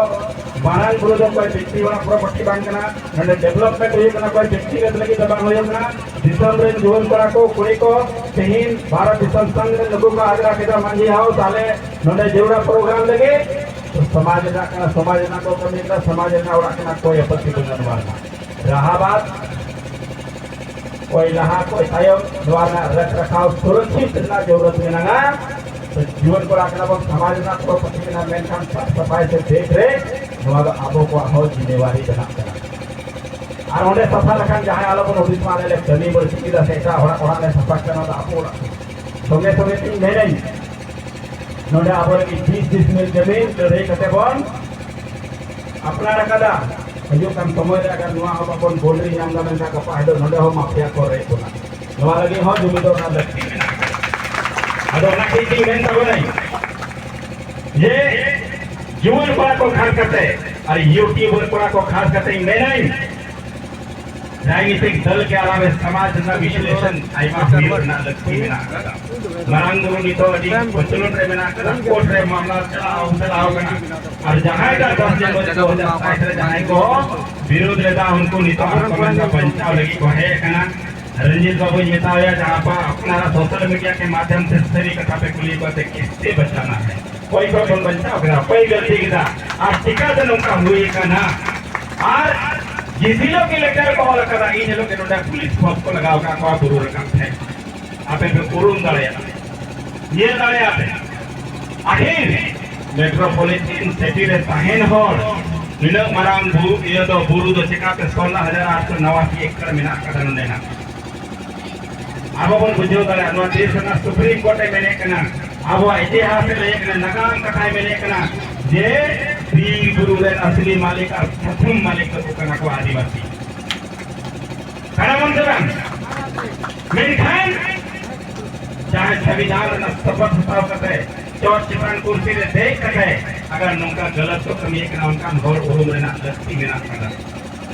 ᱢᱟᱨᱟᱝ ᱵᱩᱨᱩ ᱫᱚ ᱚᱠᱚᱭ ᱵᱮᱠᱛᱤ ᱦᱚᱲᱟᱜ ᱯᱨᱚᱯᱟᱨᱴᱤ ᱵᱟᱝ ᱠᱟᱱᱟ᱾ ᱱᱚᱰᱮ ᱰᱮᱵᱷᱞᱚᱯᱢᱮᱱᱴ ᱦᱩᱭᱩᱜ ᱠᱟᱱᱟ, ᱚᱠᱚᱭ ᱵᱮᱠᱛᱤᱜᱚᱛ ᱞᱟᱹᱜᱤᱫ ᱫᱚ ᱵᱟᱝ ᱦᱩᱭᱩᱜ ᱠᱟᱱᱟ᱾ ᱫᱤᱥᱚᱢ ᱨᱮᱱ ᱡᱩᱣᱟᱹᱱ ᱠᱚᱲᱟ ᱠᱚ, ᱠᱩᱲᱤ ᱠᱚ, ᱛᱮᱦᱮᱧ ᱵᱷᱟᱨᱚᱛ ᱫᱤᱥᱚᱢ ᱥᱟᱝ ᱨᱮ ᱱᱩᱠᱩ ᱠᱚ ᱟᱜᱽᱨᱟ ᱠᱮᱫᱟ ᱢᱟᱹᱡᱷᱤ ᱦᱟᱣ, ᱛᱟᱦᱞᱮ ᱱᱚᱰᱮ ᱡᱟᱹᱨᱩᱲᱟ ᱯᱨᱳᱜᱨᱟᱢ ᱞᱟᱹᱜᱤᱫ ᱛᱚ ᱥᱚᱢᱟᱡᱽ ᱨᱮᱱᱟᱜ ᱠᱟᱱᱟ, ᱥᱚᱢᱟᱡᱽ ᱨᱮᱱᱟᱜ ᱠᱚ ᱠᱟᱹᱢᱤ ᱠᱟᱱᱟ, ᱥᱚᱢᱟᱡᱽ ᱨᱮᱱᱟᱜ ᱚᱲᱟᱜ ᱠᱟᱱᱟ, ᱠᱚᱭ ᱟᱯᱚᱛᱛᱤ ᱵᱟᱹᱱᱩᱜᱼᱟ ᱱᱚᱣᱟ ᱨᱮᱱᱟᱜ᱾ ᱨᱟᱦᱟᱵᱟᱫ ᱚᱠᱚᱭ ᱞᱟᱦᱟ ᱚᱠᱚᱭ ᱛᱟᱭᱚᱢ, ᱱᱚᱣᱟ ᱨᱮᱱᱟᱜ ᱨᱟᱠᱷ ᱨᱟᱠᱷᱟᱣ ᱥᱩᱨᱚᱠᱷᱤᱛ ᱨᱮᱱᱟᱜ ᱡᱟᱹᱨᱩᱲᱟᱛ ᱢᱮᱱᱟᱜᱼᱟ᱾ ᱛᱚ ᱡᱩᱣᱟᱹᱱ ᱠᱚᱲᱟ ᱠᱟᱱᱟ ᱵᱚᱱ, ᱥᱚᱢᱟᱡᱽ ᱨᱮᱱᱟᱜ ᱯᱨᱚᱯᱟᱨᱴᱤ ᱠᱟᱱᱟ, ᱢᱮᱱᱠᱷᱟᱱ ᱥᱟᱯᱷ ᱥᱟᱯᱷᱟᱭ ᱥᱮ ᱫᱮᱠᱷ ᱨᱮᱠᱷ, ᱱᱚᱣᱟ ᱫᱚ ᱟᱵᱚ ᱠᱚᱣᱟᱜ ᱦᱚᱸ ᱡᱤᱢᱮᱣᱟᱨᱤ ᱵᱮᱱᱟᱜ ᱠᱟᱱᱟ᱾ ᱟᱨ ᱚᱸᱰᱮ ᱥᱟᱯᱷᱟ ᱞᱮᱠᱷᱟᱱ ᱡᱟᱦᱟᱸᱭ ᱟᱞᱚ ᱵᱚᱱ ᱦᱩᱫᱤᱥ ᱢᱟ, ᱟᱞᱮ ᱞᱮ ᱠᱟᱹᱢᱤ ᱵᱟᱹᱲᱛᱤ ᱠᱮᱫᱟ ᱥᱮ ᱮᱴᱟᱜ ᱦᱚᱲᱟᱜ ᱚᱲᱟᱜ ᱞᱮ ᱥᱟᱯᱷᱟ ᱠᱮᱫᱟ, ᱱᱚᱣᱟ ᱫᱚ ᱟᱵᱚ ᱚᱲᱟᱜ ᱠᱟᱱᱟ᱾ ᱥᱚᱸᱜᱮ ᱥᱚᱸᱜᱮ ᱛᱤᱧ ᱢᱮᱱᱟᱹᱧ, ᱱᱚᱰᱮ ᱟᱵᱚ ᱞᱟᱹᱜᱤᱫ ᱵᱤᱥ ᱰᱤᱥᱢᱤᱞ ᱡᱟᱢᱤᱱ ᱞᱟᱹᱲᱦᱟᱹᱭ ᱠᱟᱛᱮ ᱵᱚᱱ ᱟᱯᱱᱟᱨ ᱟᱠᱟᱫᱟ᱾ ᱦᱤᱡᱩᱜ ᱠᱟᱱ ᱥᱚᱢᱚᱭ ᱨᱮ ᱟᱜᱟᱨ ᱱᱚᱣᱟ ᱦᱚᱸ ᱵᱟᱵᱚᱱ ᱵᱚᱱᱫᱨᱤ ᱧᱟᱢ ᱮᱫᱟ ᱢᱮᱱᱠᱷᱟᱱ ᱜᱟᱯᱟ ᱦᱤᱞᱳᱜ ᱱᱚᱰᱮ ᱦᱚᱸ ᱢᱟᱯᱷᱤᱭᱟ ᱠᱚ ᱨᱮᱡ ᱵᱚᱱᱟ᱾ ᱱᱚᱣᱟ ᱞᱟᱹᱜᱤᱫ ᱦᱚᱸ ᱡᱩᱢᱤᱫᱚᱜ ᱨᱮᱱᱟᱜ ᱞᱟᱹᱠᱛᱤ ᱢᱮᱱᱟᱜᱼᱟ᱾ ᱟᱫᱚ ᱚᱱᱟ ᱠᱷᱟᱹᱛᱤᱨ ᱛᱤᱧ ᱢᱮᱱ ᱛᱟᱵᱚᱱᱟᱹᱧ ᱡᱮ ᱡᱩᱣᱟᱹᱱ ᱠᱚᱲᱟ ᱠᱚ ᱠᱷᱟᱥ ᱠᱟᱛᱮ ᱟᱨ ᱭᱩᱴᱤᱭᱩᱵᱟᱨ ᱠᱚᱲᱟ ᱠᱚ ᱠᱷᱟᱥ ᱠᱟᱛᱮ ᱤᱧ ᱢᱮᱱᱟᱹᱧ, ᱨᱟᱡᱽᱱᱤᱛᱤᱠ ᱫᱚᱞ ᱠᱮ ᱟᱞᱟᱣᱟ ᱥᱚᱢᱟᱡᱽ ᱨᱮᱱᱟᱜ ᱵᱤᱥᱞᱮᱥᱚᱱ ᱟᱭᱢᱟ ᱦᱩᱭᱩᱜ ᱨᱮᱱᱟᱜ ᱞᱟᱹᱠᱛᱤ ᱢᱮᱱᱟᱜ ᱟᱠᱟᱫᱟ᱾ ᱢᱟᱨᱟᱝ ᱵᱩᱨᱩ ᱱᱤᱛᱚᱜ ᱟᱹᱰᱤ ᱠᱚᱪᱞᱚᱱ ᱨᱮ ᱢᱮᱱᱟᱜ ᱟᱠᱟᱫᱟ, ᱠᱳᱨᱴ ᱨᱮ ᱢᱟᱢᱞᱟ ᱪᱟᱞᱟᱣ ᱪᱟᱞᱟᱣ ᱠᱟᱱᱟ᱾ ᱟᱨ ᱡᱟᱦᱟᱸᱭ ᱴᱟᱜ ᱫᱚᱥ ᱡᱟᱱᱩᱣᱟᱨᱤ ᱫᱩ ᱦᱟᱡᱟᱨ ᱥᱟᱛᱟᱭᱤᱥ ᱨᱮ ᱡᱟᱦᱟᱸᱭ ᱠᱚ ᱵᱤᱨᱳᱫᱷ ᱞᱮᱫᱟ, ᱩᱱᱠᱩ ᱱᱤᱛᱚᱜ ᱟᱠᱚ ᱢᱮᱱ ᱫᱟ ᱵᱟᱧᱪᱟᱣ ᱞᱟᱹᱜᱤᱫ ᱠᱚ ᱦᱮᱡ ᱟᱠᱟᱱᱟ᱾ ᱨᱚᱧᱡᱤᱛ ᱵᱟᱵᱩᱧ ᱢᱮᱛᱟᱣᱟᱭᱟ, ᱡᱟᱦᱟᱸ ᱯᱟ ᱟᱯᱱᱟᱨᱟᱜ ᱥᱳᱥᱟᱞ ᱢᱤᱰᱤᱭᱟ ᱠᱮ ᱢᱟᱫᱷᱭᱚᱢ ᱥᱮ ᱥᱟᱹᱨᱤ ᱠᱟᱛᱷᱟ ᱯᱮ ᱠᱩᱞᱤ ᱠᱚᱣᱟ ᱛᱮ ᱠᱤᱥᱛᱮ ᱵᱟᱪᱟᱱᱟ ᱦᱟᱭ, ᱚᱠᱚᱭ ᱠᱚ ᱵᱚᱱ ᱵᱟᱧᱪᱟᱣ ᱠᱮᱫᱟ, ᱚᱠᱚᱭ ᱜᱟᱹᱞᱛᱤ ᱠᱮᱫᱟ, ᱟᱨ ᱪᱤᱠᱟᱹᱛᱮ ᱱᱚᱝᱠᱟ ᱦᱩᱭ ᱟᱠᱟᱱᱟ? ᱟᱨ ᱡᱤᱥᱤᱞᱳ ᱜᱮ ᱞᱮᱴᱟᱨ ᱠᱚ ᱚᱞ ᱟᱠᱟᱫᱟ, ᱤᱧ ᱦᱤᱞᱳᱜ ᱜᱮ ᱱᱚᱰᱮ ᱯᱩᱞᱤᱥ ᱯᱷᱳᱨᱥ ᱠᱚ ᱞᱟᱜᱟᱣ ᱟᱠᱟᱫ ᱠᱚᱣᱟ ᱵᱩᱨᱩ ᱨᱟᱠᱟᱵ ᱴᱷᱮᱱ᱾ ᱟᱯᱮ ᱯᱮ ᱩᱨᱩᱢ ᱫᱟᱲᱮᱭᱟᱜᱼᱟ, ᱧᱮᱞ ᱫᱟᱲᱮᱭᱟᱜᱼᱟ ᱯᱮ᱾ ᱟᱹᱠᱷᱤᱨ ᱢᱮᱴᱨᱳᱯᱚᱞᱤᱴᱟᱱ ᱥᱤᱴᱤ ᱨᱮ ᱛᱟᱦᱮᱱ ᱦᱚᱲ ᱱᱩᱱᱟᱹᱜ ᱢᱟᱨᱟᱝ ᱵᱩ-, ᱤᱭᱟᱹ ᱫᱚ, ᱵᱩᱨᱩ ᱫᱚ ᱪᱮᱠᱟᱛᱮ ᱥᱳᱞᱞᱳ ᱦᱟᱡᱟᱨ ᱟᱴᱥᱚ ᱱᱟᱣᱟᱥᱤ ᱮᱠᱨ ᱢᱮᱱᱟᱜ ᱟᱠᱟᱫᱟ ᱱᱚᱰᱮᱱᱟᱜ? ᱟᱵᱚ ᱵᱚᱱ ᱵᱩᱡᱷᱟᱹᱣ ᱫᱟᱲᱮᱭᱟᱜᱼᱟ, ᱱᱚᱣᱟ ᱫᱮᱥ ᱨᱮᱱᱟᱜ ᱥᱩᱯᱨᱤᱢ ᱠᱳᱨᱴ ᱮ ᱢᱮᱱᱮᱫ ᱠᱟᱱᱟ, ᱟᱵᱚᱣᱟᱜ ᱤᱛᱤᱦᱟᱥ ᱮ ᱞᱟᱹᱭᱮᱫ ᱠᱟᱱᱟ, ᱱᱟᱜᱟᱢ ᱠᱟᱛᱷᱟᱭ ᱢᱮᱱᱮᱫ ᱠᱟᱱᱟ ᱡᱮ ᱵᱤᱨ ᱵᱩᱨᱩ ᱨᱮᱱ ᱟᱥᱞᱤ ᱢᱟᱹᱞᱤᱠ ᱟᱨ ᱯᱨᱚᱛᱷᱚᱢ ᱢᱟᱹᱞᱤᱠ ᱫᱚᱠᱚ ᱠᱟᱱᱟ ᱠᱚ ᱟᱹᱫᱤᱵᱟᱹᱥᱤ᱾ ᱠᱟᱱᱟ ᱵᱚᱱ ᱥᱮ ᱵᱟᱝ? ᱢᱮᱱᱠᱷᱟᱱ ᱡᱟᱦᱟᱸᱭ ᱥᱚᱝᱵᱤᱫᱷᱟᱱ ᱨᱮᱱᱟᱜ ᱥᱚᱯᱚᱛ ᱦᱟᱛᱟᱣ ᱠᱟᱛᱮ ᱪᱚᱴ ᱪᱮᱛᱟᱱ ᱠᱩᱨᱥᱤ ᱨᱮ ᱫᱮᱡ ᱠᱟᱛᱮ ᱟᱜᱟᱨ ᱱᱚᱝᱠᱟ ᱜᱟᱞᱟᱛ ᱠᱚ ᱠᱟᱹᱢᱤᱭᱮᱫ ᱠᱟᱱᱟ, ᱚᱱᱠᱟᱱ ᱦᱚᱲ ᱩᱨᱩᱢ ᱨᱮᱱᱟᱜ ᱞᱟᱹᱠᱛᱤ ᱢᱮᱱᱟᱜ ᱟᱠᱟᱫᱟ᱾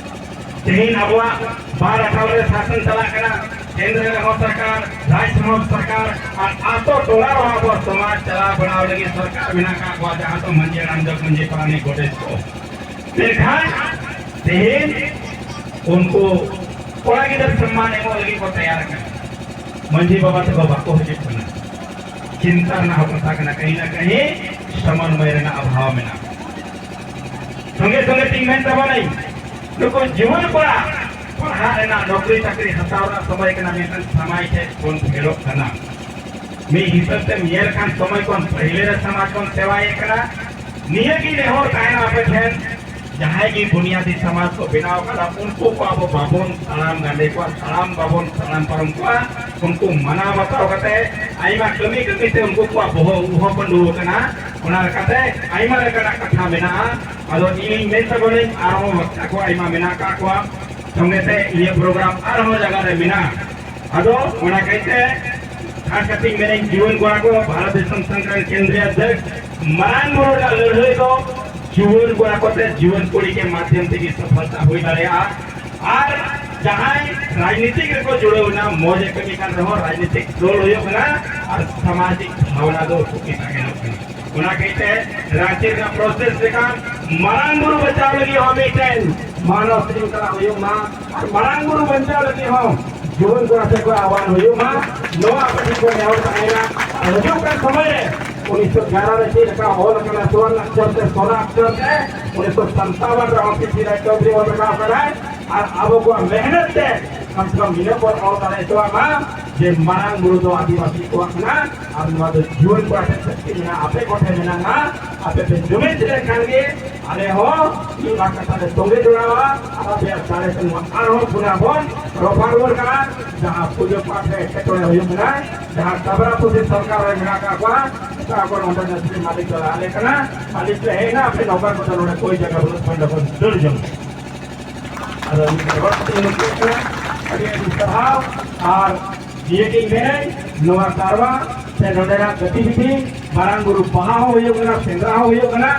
ᱛᱮᱦᱮᱧ ᱟᱵᱚᱣᱟᱜ ᱵᱟᱨ ᱟᱴᱷᱟᱨᱚ ᱨᱮ ᱥᱟᱥᱚᱱ ᱪᱟᱞᱟᱜ ᱠᱟᱱᱟ, ᱠᱮᱱᱫᱨᱚ ᱨᱮᱦᱚᱸ ᱥᱚᱨᱠᱟᱨ, ᱨᱟᱡᱽ ᱨᱮᱦᱚᱸ ᱥᱚᱨᱠᱟᱨ, ᱟᱨ ᱟᱛᱳ ᱴᱚᱞᱟ ᱨᱮᱦᱚᱸ ᱟᱵᱚ ᱥᱚᱢᱟᱡᱽ ᱪᱟᱞᱟᱣ ᱵᱟᱲᱟᱣ ᱞᱟᱹᱜᱤᱫ ᱥᱚᱨᱠᱟᱨ ᱢᱮᱱᱟᱜ ᱟᱠᱟᱫ ᱠᱚᱣᱟ, ᱡᱟᱦᱟᱸ ᱫᱚ ᱢᱟᱹᱡᱷᱤ ᱦᱟᱲᱟᱢ, ᱡᱚᱜᱽ ᱢᱟᱹᱡᱷᱤ, ᱯᱟᱨᱟᱱᱤᱠ, ᱜᱚᱰᱮᱛ ᱠᱚ᱾ ᱢᱮᱱᱠᱷᱟᱱ ᱛᱮᱦᱮᱧ ᱩᱱᱠᱩ ᱠᱚᱲᱟ ᱜᱤᱫᱟᱹᱨ ᱥᱚᱱᱢᱟᱱ ᱮᱢᱚᱜ ᱞᱟᱹᱜᱤᱫ ᱠᱚ ᱛᱮᱭᱟᱨ ᱟᱠᱟᱱᱟ᱾ ᱢᱟᱹᱡᱷᱤ ᱵᱟᱵᱟ ᱛᱟᱠᱚ ᱵᱟᱠᱚ ᱦᱤᱡᱩᱜ ᱠᱟᱱᱟ᱾ ᱪᱤᱱᱛᱟ ᱨᱮᱱᱟᱜ ᱦᱚᱸ ᱠᱟᱛᱷᱟ ᱠᱟᱱᱟ, ᱠᱟᱹᱦᱤ ᱱᱟ ᱠᱟᱹᱦᱤ ᱥᱚᱢᱚᱱᱵᱚᱭ ᱨᱮᱱᱟᱜ ᱚᱵᱷᱟᱵ ᱢᱮᱱᱟᱜᱼᱟ᱾ ᱥᱚᱸᱜᱮ ᱥᱚᱸᱜᱮ ᱛᱤᱧ ᱢᱮᱱ ᱛᱟᱵᱚᱱᱟᱹᱧ, ᱱᱩᱠᱩ ᱡᱩᱣᱟᱹᱱ ᱠᱚᱲᱟ ᱯᱟᱲᱦᱟᱜ ᱨᱮᱱᱟᱜ, ᱱᱚᱠᱨᱤ ᱪᱟᱹᱠᱨᱤ ᱦᱟᱛᱟᱣ ᱨᱮᱱᱟᱜ ᱥᱚᱢᱚᱭ ᱠᱟᱱᱟ, ᱢᱮᱱᱠᱷᱟᱱ ᱥᱚᱢᱟᱡᱽ ᱴᱷᱮᱱ ᱵᱚᱱ ᱯᱷᱮᱰᱚᱜ ᱠᱟᱱᱟ᱾ ᱢᱤᱫ ᱦᱤᱥᱟᱹᱵ ᱛᱮᱢ ᱧᱮᱞ ᱠᱷᱟᱱ ᱥᱚᱢᱚᱭ ᱠᱷᱚᱱ ᱯᱟᱹᱦᱤᱞᱮ ᱨᱮ ᱥᱚᱢᱟᱡᱽ ᱵᱚᱱ ᱥᱮᱵᱟᱭᱮᱫ ᱠᱟᱱᱟ᱾ ᱱᱤᱭᱟᱹ ᱜᱮ ᱱᱮᱦᱚᱨ ᱛᱟᱦᱮᱱᱟ ᱟᱯᱮ ᱴᱷᱮᱱ, ᱡᱟᱦᱟᱸᱭ ᱜᱮ ᱵᱩᱱᱤᱭᱟᱫᱤ ᱥᱚᱢᱟᱡᱽ ᱠᱚ ᱵᱮᱱᱟᱣ ᱠᱟᱫᱟ, ᱩᱱᱠᱩ ᱠᱚ ᱟᱵᱚ ᱵᱟᱵᱚᱱ ᱛᱟᱲᱟᱢ ᱜᱟᱸᱰᱮ ᱠᱚᱣᱟ, ᱛᱟᱲᱟᱢ ᱵᱟᱵᱚᱱ ᱛᱟᱲᱟᱢ ᱯᱟᱨᱚᱢ ᱠᱚᱣᱟ᱾ ᱩᱱᱠᱩ ᱢᱟᱱᱟᱣ ᱵᱟᱛᱟᱣ ᱠᱟᱛᱮ ᱟᱭᱢᱟ ᱠᱟᱹᱢᱤ ᱠᱟᱹᱢᱤ ᱛᱮ ᱩᱱᱠᱩ ᱠᱚᱣᱟᱜ ᱵᱚᱦᱚᱜ ᱩᱵ ᱦᱚᱸ ᱯᱟᱹᱰᱩ ᱟᱠᱟᱱᱟ᱾ ᱚᱱᱟ ᱞᱮᱠᱟᱛᱮ ᱟᱭᱢᱟ ᱞᱮᱠᱟᱱᱟᱜ ᱠᱟᱛᱷᱟ ᱢᱮᱱᱟᱜᱼᱟ᱾ ᱟᱫᱚ ᱤᱧᱤᱧ ᱢᱮᱱ ᱛᱟᱵᱚᱱᱟᱹᱧ, ᱟᱨᱦᱚᱸ ᱵᱚᱠᱛᱟ ᱠᱚ ᱟᱭᱢᱟ ᱢᱮᱱᱟᱜ ᱟᱠᱟᱫ ᱠᱚᱣᱟ, ᱥᱚᱸᱜᱮᱛᱮ ᱤᱧᱟᱹᱜ ᱯᱨᱳᱜᱨᱟᱢ ᱟᱨᱦᱚᱸ ᱡᱟᱭᱜᱟ ᱨᱮ ᱢᱮᱱᱟᱜᱼᱟ᱾ ᱟᱫᱚ ᱚᱱᱟ ᱠᱟᱹᱭᱛᱮ ᱠᱷᱟᱥ ᱠᱟᱛᱮᱧ ᱢᱮᱱᱟᱹᱧ, ᱡᱩᱣᱟᱹᱱ ᱠᱚᱲᱟ ᱠᱚ, ᱵᱷᱟᱨᱚᱛ ᱫᱤᱥᱚᱢ ᱥᱚᱝᱜᱷ ᱨᱮᱱ ᱠᱮᱱᱫᱨᱤᱭᱚ ᱚᱫᱽᱫᱷᱚᱠᱥ, ᱢᱟᱨᱟᱝ ᱵᱩᱨᱩ ᱨᱮᱱᱟᱜ ᱞᱟᱹᱲᱦᱟᱹᱭ ᱫᱚ ᱡᱩᱣᱟᱹᱱ ᱠᱚᱲᱟ ᱠᱚᱛᱮ, ᱡᱩᱣᱟᱹᱱ ᱠᱩᱲᱤ ᱠᱮ ᱢᱟᱫᱷᱭᱚᱢ ᱛᱮᱜᱮ ᱥᱚᱯᱷᱚᱞᱛᱟ ᱦᱩᱭ ᱫᱟᱲᱮᱭᱟᱜᱼᱟ᱾ ᱟᱨ ᱡᱟᱦᱟᱸᱭ ᱨᱟᱡᱽᱱᱤᱛᱤ ᱨᱮᱠᱚ ᱡᱩᱲᱟᱹᱣ ᱮᱱᱟ, ᱢᱚᱡᱽ ᱮ ᱠᱟᱹᱢᱤ ᱠᱟᱱ ᱨᱮᱦᱚᱸ ᱨᱟᱡᱽᱱᱤᱛᱤᱠ ᱫᱚᱞ ᱦᱩᱭᱩᱜ ᱠᱟᱱᱟ ᱟᱨ ᱥᱟᱢᱟᱡᱤᱠ ᱵᱷᱟᱵᱽᱱᱟ ᱫᱚ ᱩᱠᱩ ᱠᱮᱴᱟ ᱧᱮᱞᱚᱜ ᱠᱟᱱᱟ᱾ ᱚᱱᱟ ᱠᱟᱹᱭᱛᱮ ᱨᱟᱸᱪᱤ ᱨᱮᱱᱟᱜ ᱯᱨᱚᱥᱮᱥ ᱞᱮᱠᱟ ᱢᱟᱨᱟᱝ ᱵᱩᱨᱩ ᱵᱟᱧᱪᱟᱣ ᱞᱟᱹᱜᱤᱫ ᱦᱚᱸ ᱢᱤᱫᱴᱮᱱ ᱢᱟᱱᱚᱥ ᱥᱤᱨᱤᱧ ᱛᱟᱲᱟᱢ ᱦᱩᱭᱩᱜ ᱢᱟ ᱟᱨ ᱢᱟᱨᱟᱝ ᱵᱩᱨᱩ ᱵᱟᱧᱪᱟᱣ ᱞᱟᱹᱜᱤᱫ ᱦᱚᱸ ᱡᱩᱣᱟᱹᱱ ᱠᱚᱲᱟ ᱴᱷᱮᱱ ᱠᱷᱚᱱ ᱟᱦᱣᱟᱱ ᱦᱩᱭᱩᱜ ᱢᱟ᱾ ᱱᱚᱣᱟ ᱟᱯᱮ ᱴᱷᱮᱱ ᱠᱷᱚᱱ ᱱᱮᱦᱚᱨ ᱛᱟᱦᱮᱸᱭᱮᱱᱟ᱾ ᱟᱨ ᱦᱤᱡᱩᱜ ᱠᱟᱱ ᱥᱚᱢᱚᱭ ᱨᱮ ᱩᱱᱤᱥᱥᱚ ᱮᱜᱟᱨᱚ ᱨᱮ ᱪᱮᱫ ᱞᱮᱠᱟ ᱚᱞ ᱟᱠᱟᱱᱟ ᱥᱚᱨᱱᱚ ᱚᱠᱠᱷᱚᱨ ᱛᱮ, ᱥᱚᱨᱱᱚ ᱚᱠᱠᱷᱚᱨ ᱛᱮ ᱩᱱᱤᱥᱥᱚ ᱥᱟᱛᱟᱣᱟᱱ ᱨᱮ ᱦᱚᱸ ᱯᱤ ᱥᱤ ᱨᱟᱡᱽ ᱪᱚᱣᱫᱷᱩᱨᱤ ᱚᱞ ᱨᱟᱠᱟᱵ ᱟᱠᱟᱫᱟᱭ᱾ ᱟᱨ ᱟᱵᱚ ᱠᱚᱣᱟᱜ ᱢᱮᱦᱱᱚᱛ ᱛᱮ ᱠᱚᱢ ᱥᱮ ᱠᱚᱢ ᱱᱤᱱᱟᱹᱜ ᱵᱚᱱ ᱚᱞ ᱫᱟᱲᱮ ᱦᱚᱪᱚᱣᱟᱜ ᱢᱟ ᱡᱮ ᱢᱟᱨᱟᱝ ᱵᱩᱨᱩ ᱫᱚ ᱟᱹᱫᱤᱵᱟᱹᱥᱤ ᱠᱚᱣᱟᱜ ᱠᱟᱱᱟ᱾ ᱟᱨ ᱱᱚᱣᱟ ᱫᱚ ᱡᱩᱣᱟᱹᱱ ᱠᱚᱲᱟ ᱴᱷᱮᱱ ᱥᱚᱠᱛᱤ ᱢᱮᱱᱟᱜᱼᱟ, ᱟᱯᱮ ᱠᱚᱴᱷᱮᱱ ᱢᱮᱱᱟᱜᱼᱟ᱾ ᱟᱯᱮ ᱯᱮ ᱡᱩᱢᱤᱫ ᱞᱮᱱᱠᱷᱟᱱ ᱜᱮ ᱟᱞᱮ ᱦᱚᱸ ᱢᱤᱫ ᱵᱟᱨ ᱠᱟᱛᱷᱟ ᱞᱮ ᱛᱚᱸᱜᱮ ᱡᱚᱲᱟᱣᱟ᱾ ᱟᱨ ᱟᱯᱮᱭᱟᱜ ᱫᱟᱲᱮ ᱛᱮ ᱱᱚᱣᱟ ᱟᱨᱦᱚᱸ ᱯᱩᱱᱟ ᱵᱚᱱ ᱨᱚᱯᱷᱟ ᱨᱩᱣᱟᱹᱲ ᱠᱟᱱᱟ᱾ ᱡᱟᱦᱟᱸ ᱯᱩᱡᱟᱹ ᱯᱟᱴ ᱨᱮ ᱮᱴᱠᱮᱴᱚᱬᱮ ᱦᱩᱭᱩᱜ ᱠᱟᱱᱟ, ᱡᱟᱦᱟᱸ ᱰᱟᱵᱨᱟ ᱯᱩᱥᱤ ᱥᱚᱨᱠᱟᱨ ᱨᱮ ᱢᱮᱱᱟᱜ ᱟᱠᱟᱫ ᱠᱚᱣᱟ, ᱚᱠᱟ ᱠᱚ ᱱᱚᱰᱮ ᱱᱟᱥᱨᱤ ᱢᱟᱹᱞᱤᱠ ᱫᱚ ᱟᱞᱮ ᱠᱟᱱᱟ, ᱢᱟᱹᱞᱤᱠ ᱞᱮ ᱦᱮᱡ ᱮᱱᱟ, ᱟᱯᱮ ᱱᱚᱝᱠᱟ ᱠᱚᱫᱚ ᱱᱚᱰᱮ ᱠᱳᱭ ᱡᱟᱭᱜᱟ ᱵᱟᱹᱱᱩᱜ, ᱯᱟᱸᱰᱟ ᱵᱚᱱ ᱫᱟᱹᱲ ᱡᱚᱝ᱾ ᱟᱫᱚ ᱢᱤᱫ ᱦᱚᱲ ᱠᱚ ᱢᱩᱪᱟᱹᱫ ᱠᱟᱱᱟ᱾ ᱟᱹᱰᱤ ᱟᱹᱰᱤ ᱥᱟᱨᱦᱟᱣ᱾ ᱟᱨ ᱱᱤᱭᱟᱹ ᱜᱮᱧ ᱢᱮᱱᱟᱹᱧ, ᱱᱚᱣᱟ ᱥᱟᱨᱣᱟ ᱥᱮ ᱱᱚᱰᱮᱱᱟᱜ ᱜᱚᱛᱤᱵᱤᱫᱷᱤ, ᱢᱟᱨᱟᱝ ᱵᱩᱨᱩ ᱵᱟᱦᱟ ᱦᱚᱸ ᱦᱩᱭᱩᱜ ᱠᱟᱱᱟ, ᱥᱮᱸᱫᱽᱨᱟ ᱦᱚᱸ ᱦᱩᱭᱩᱜ ᱠᱟᱱᱟ,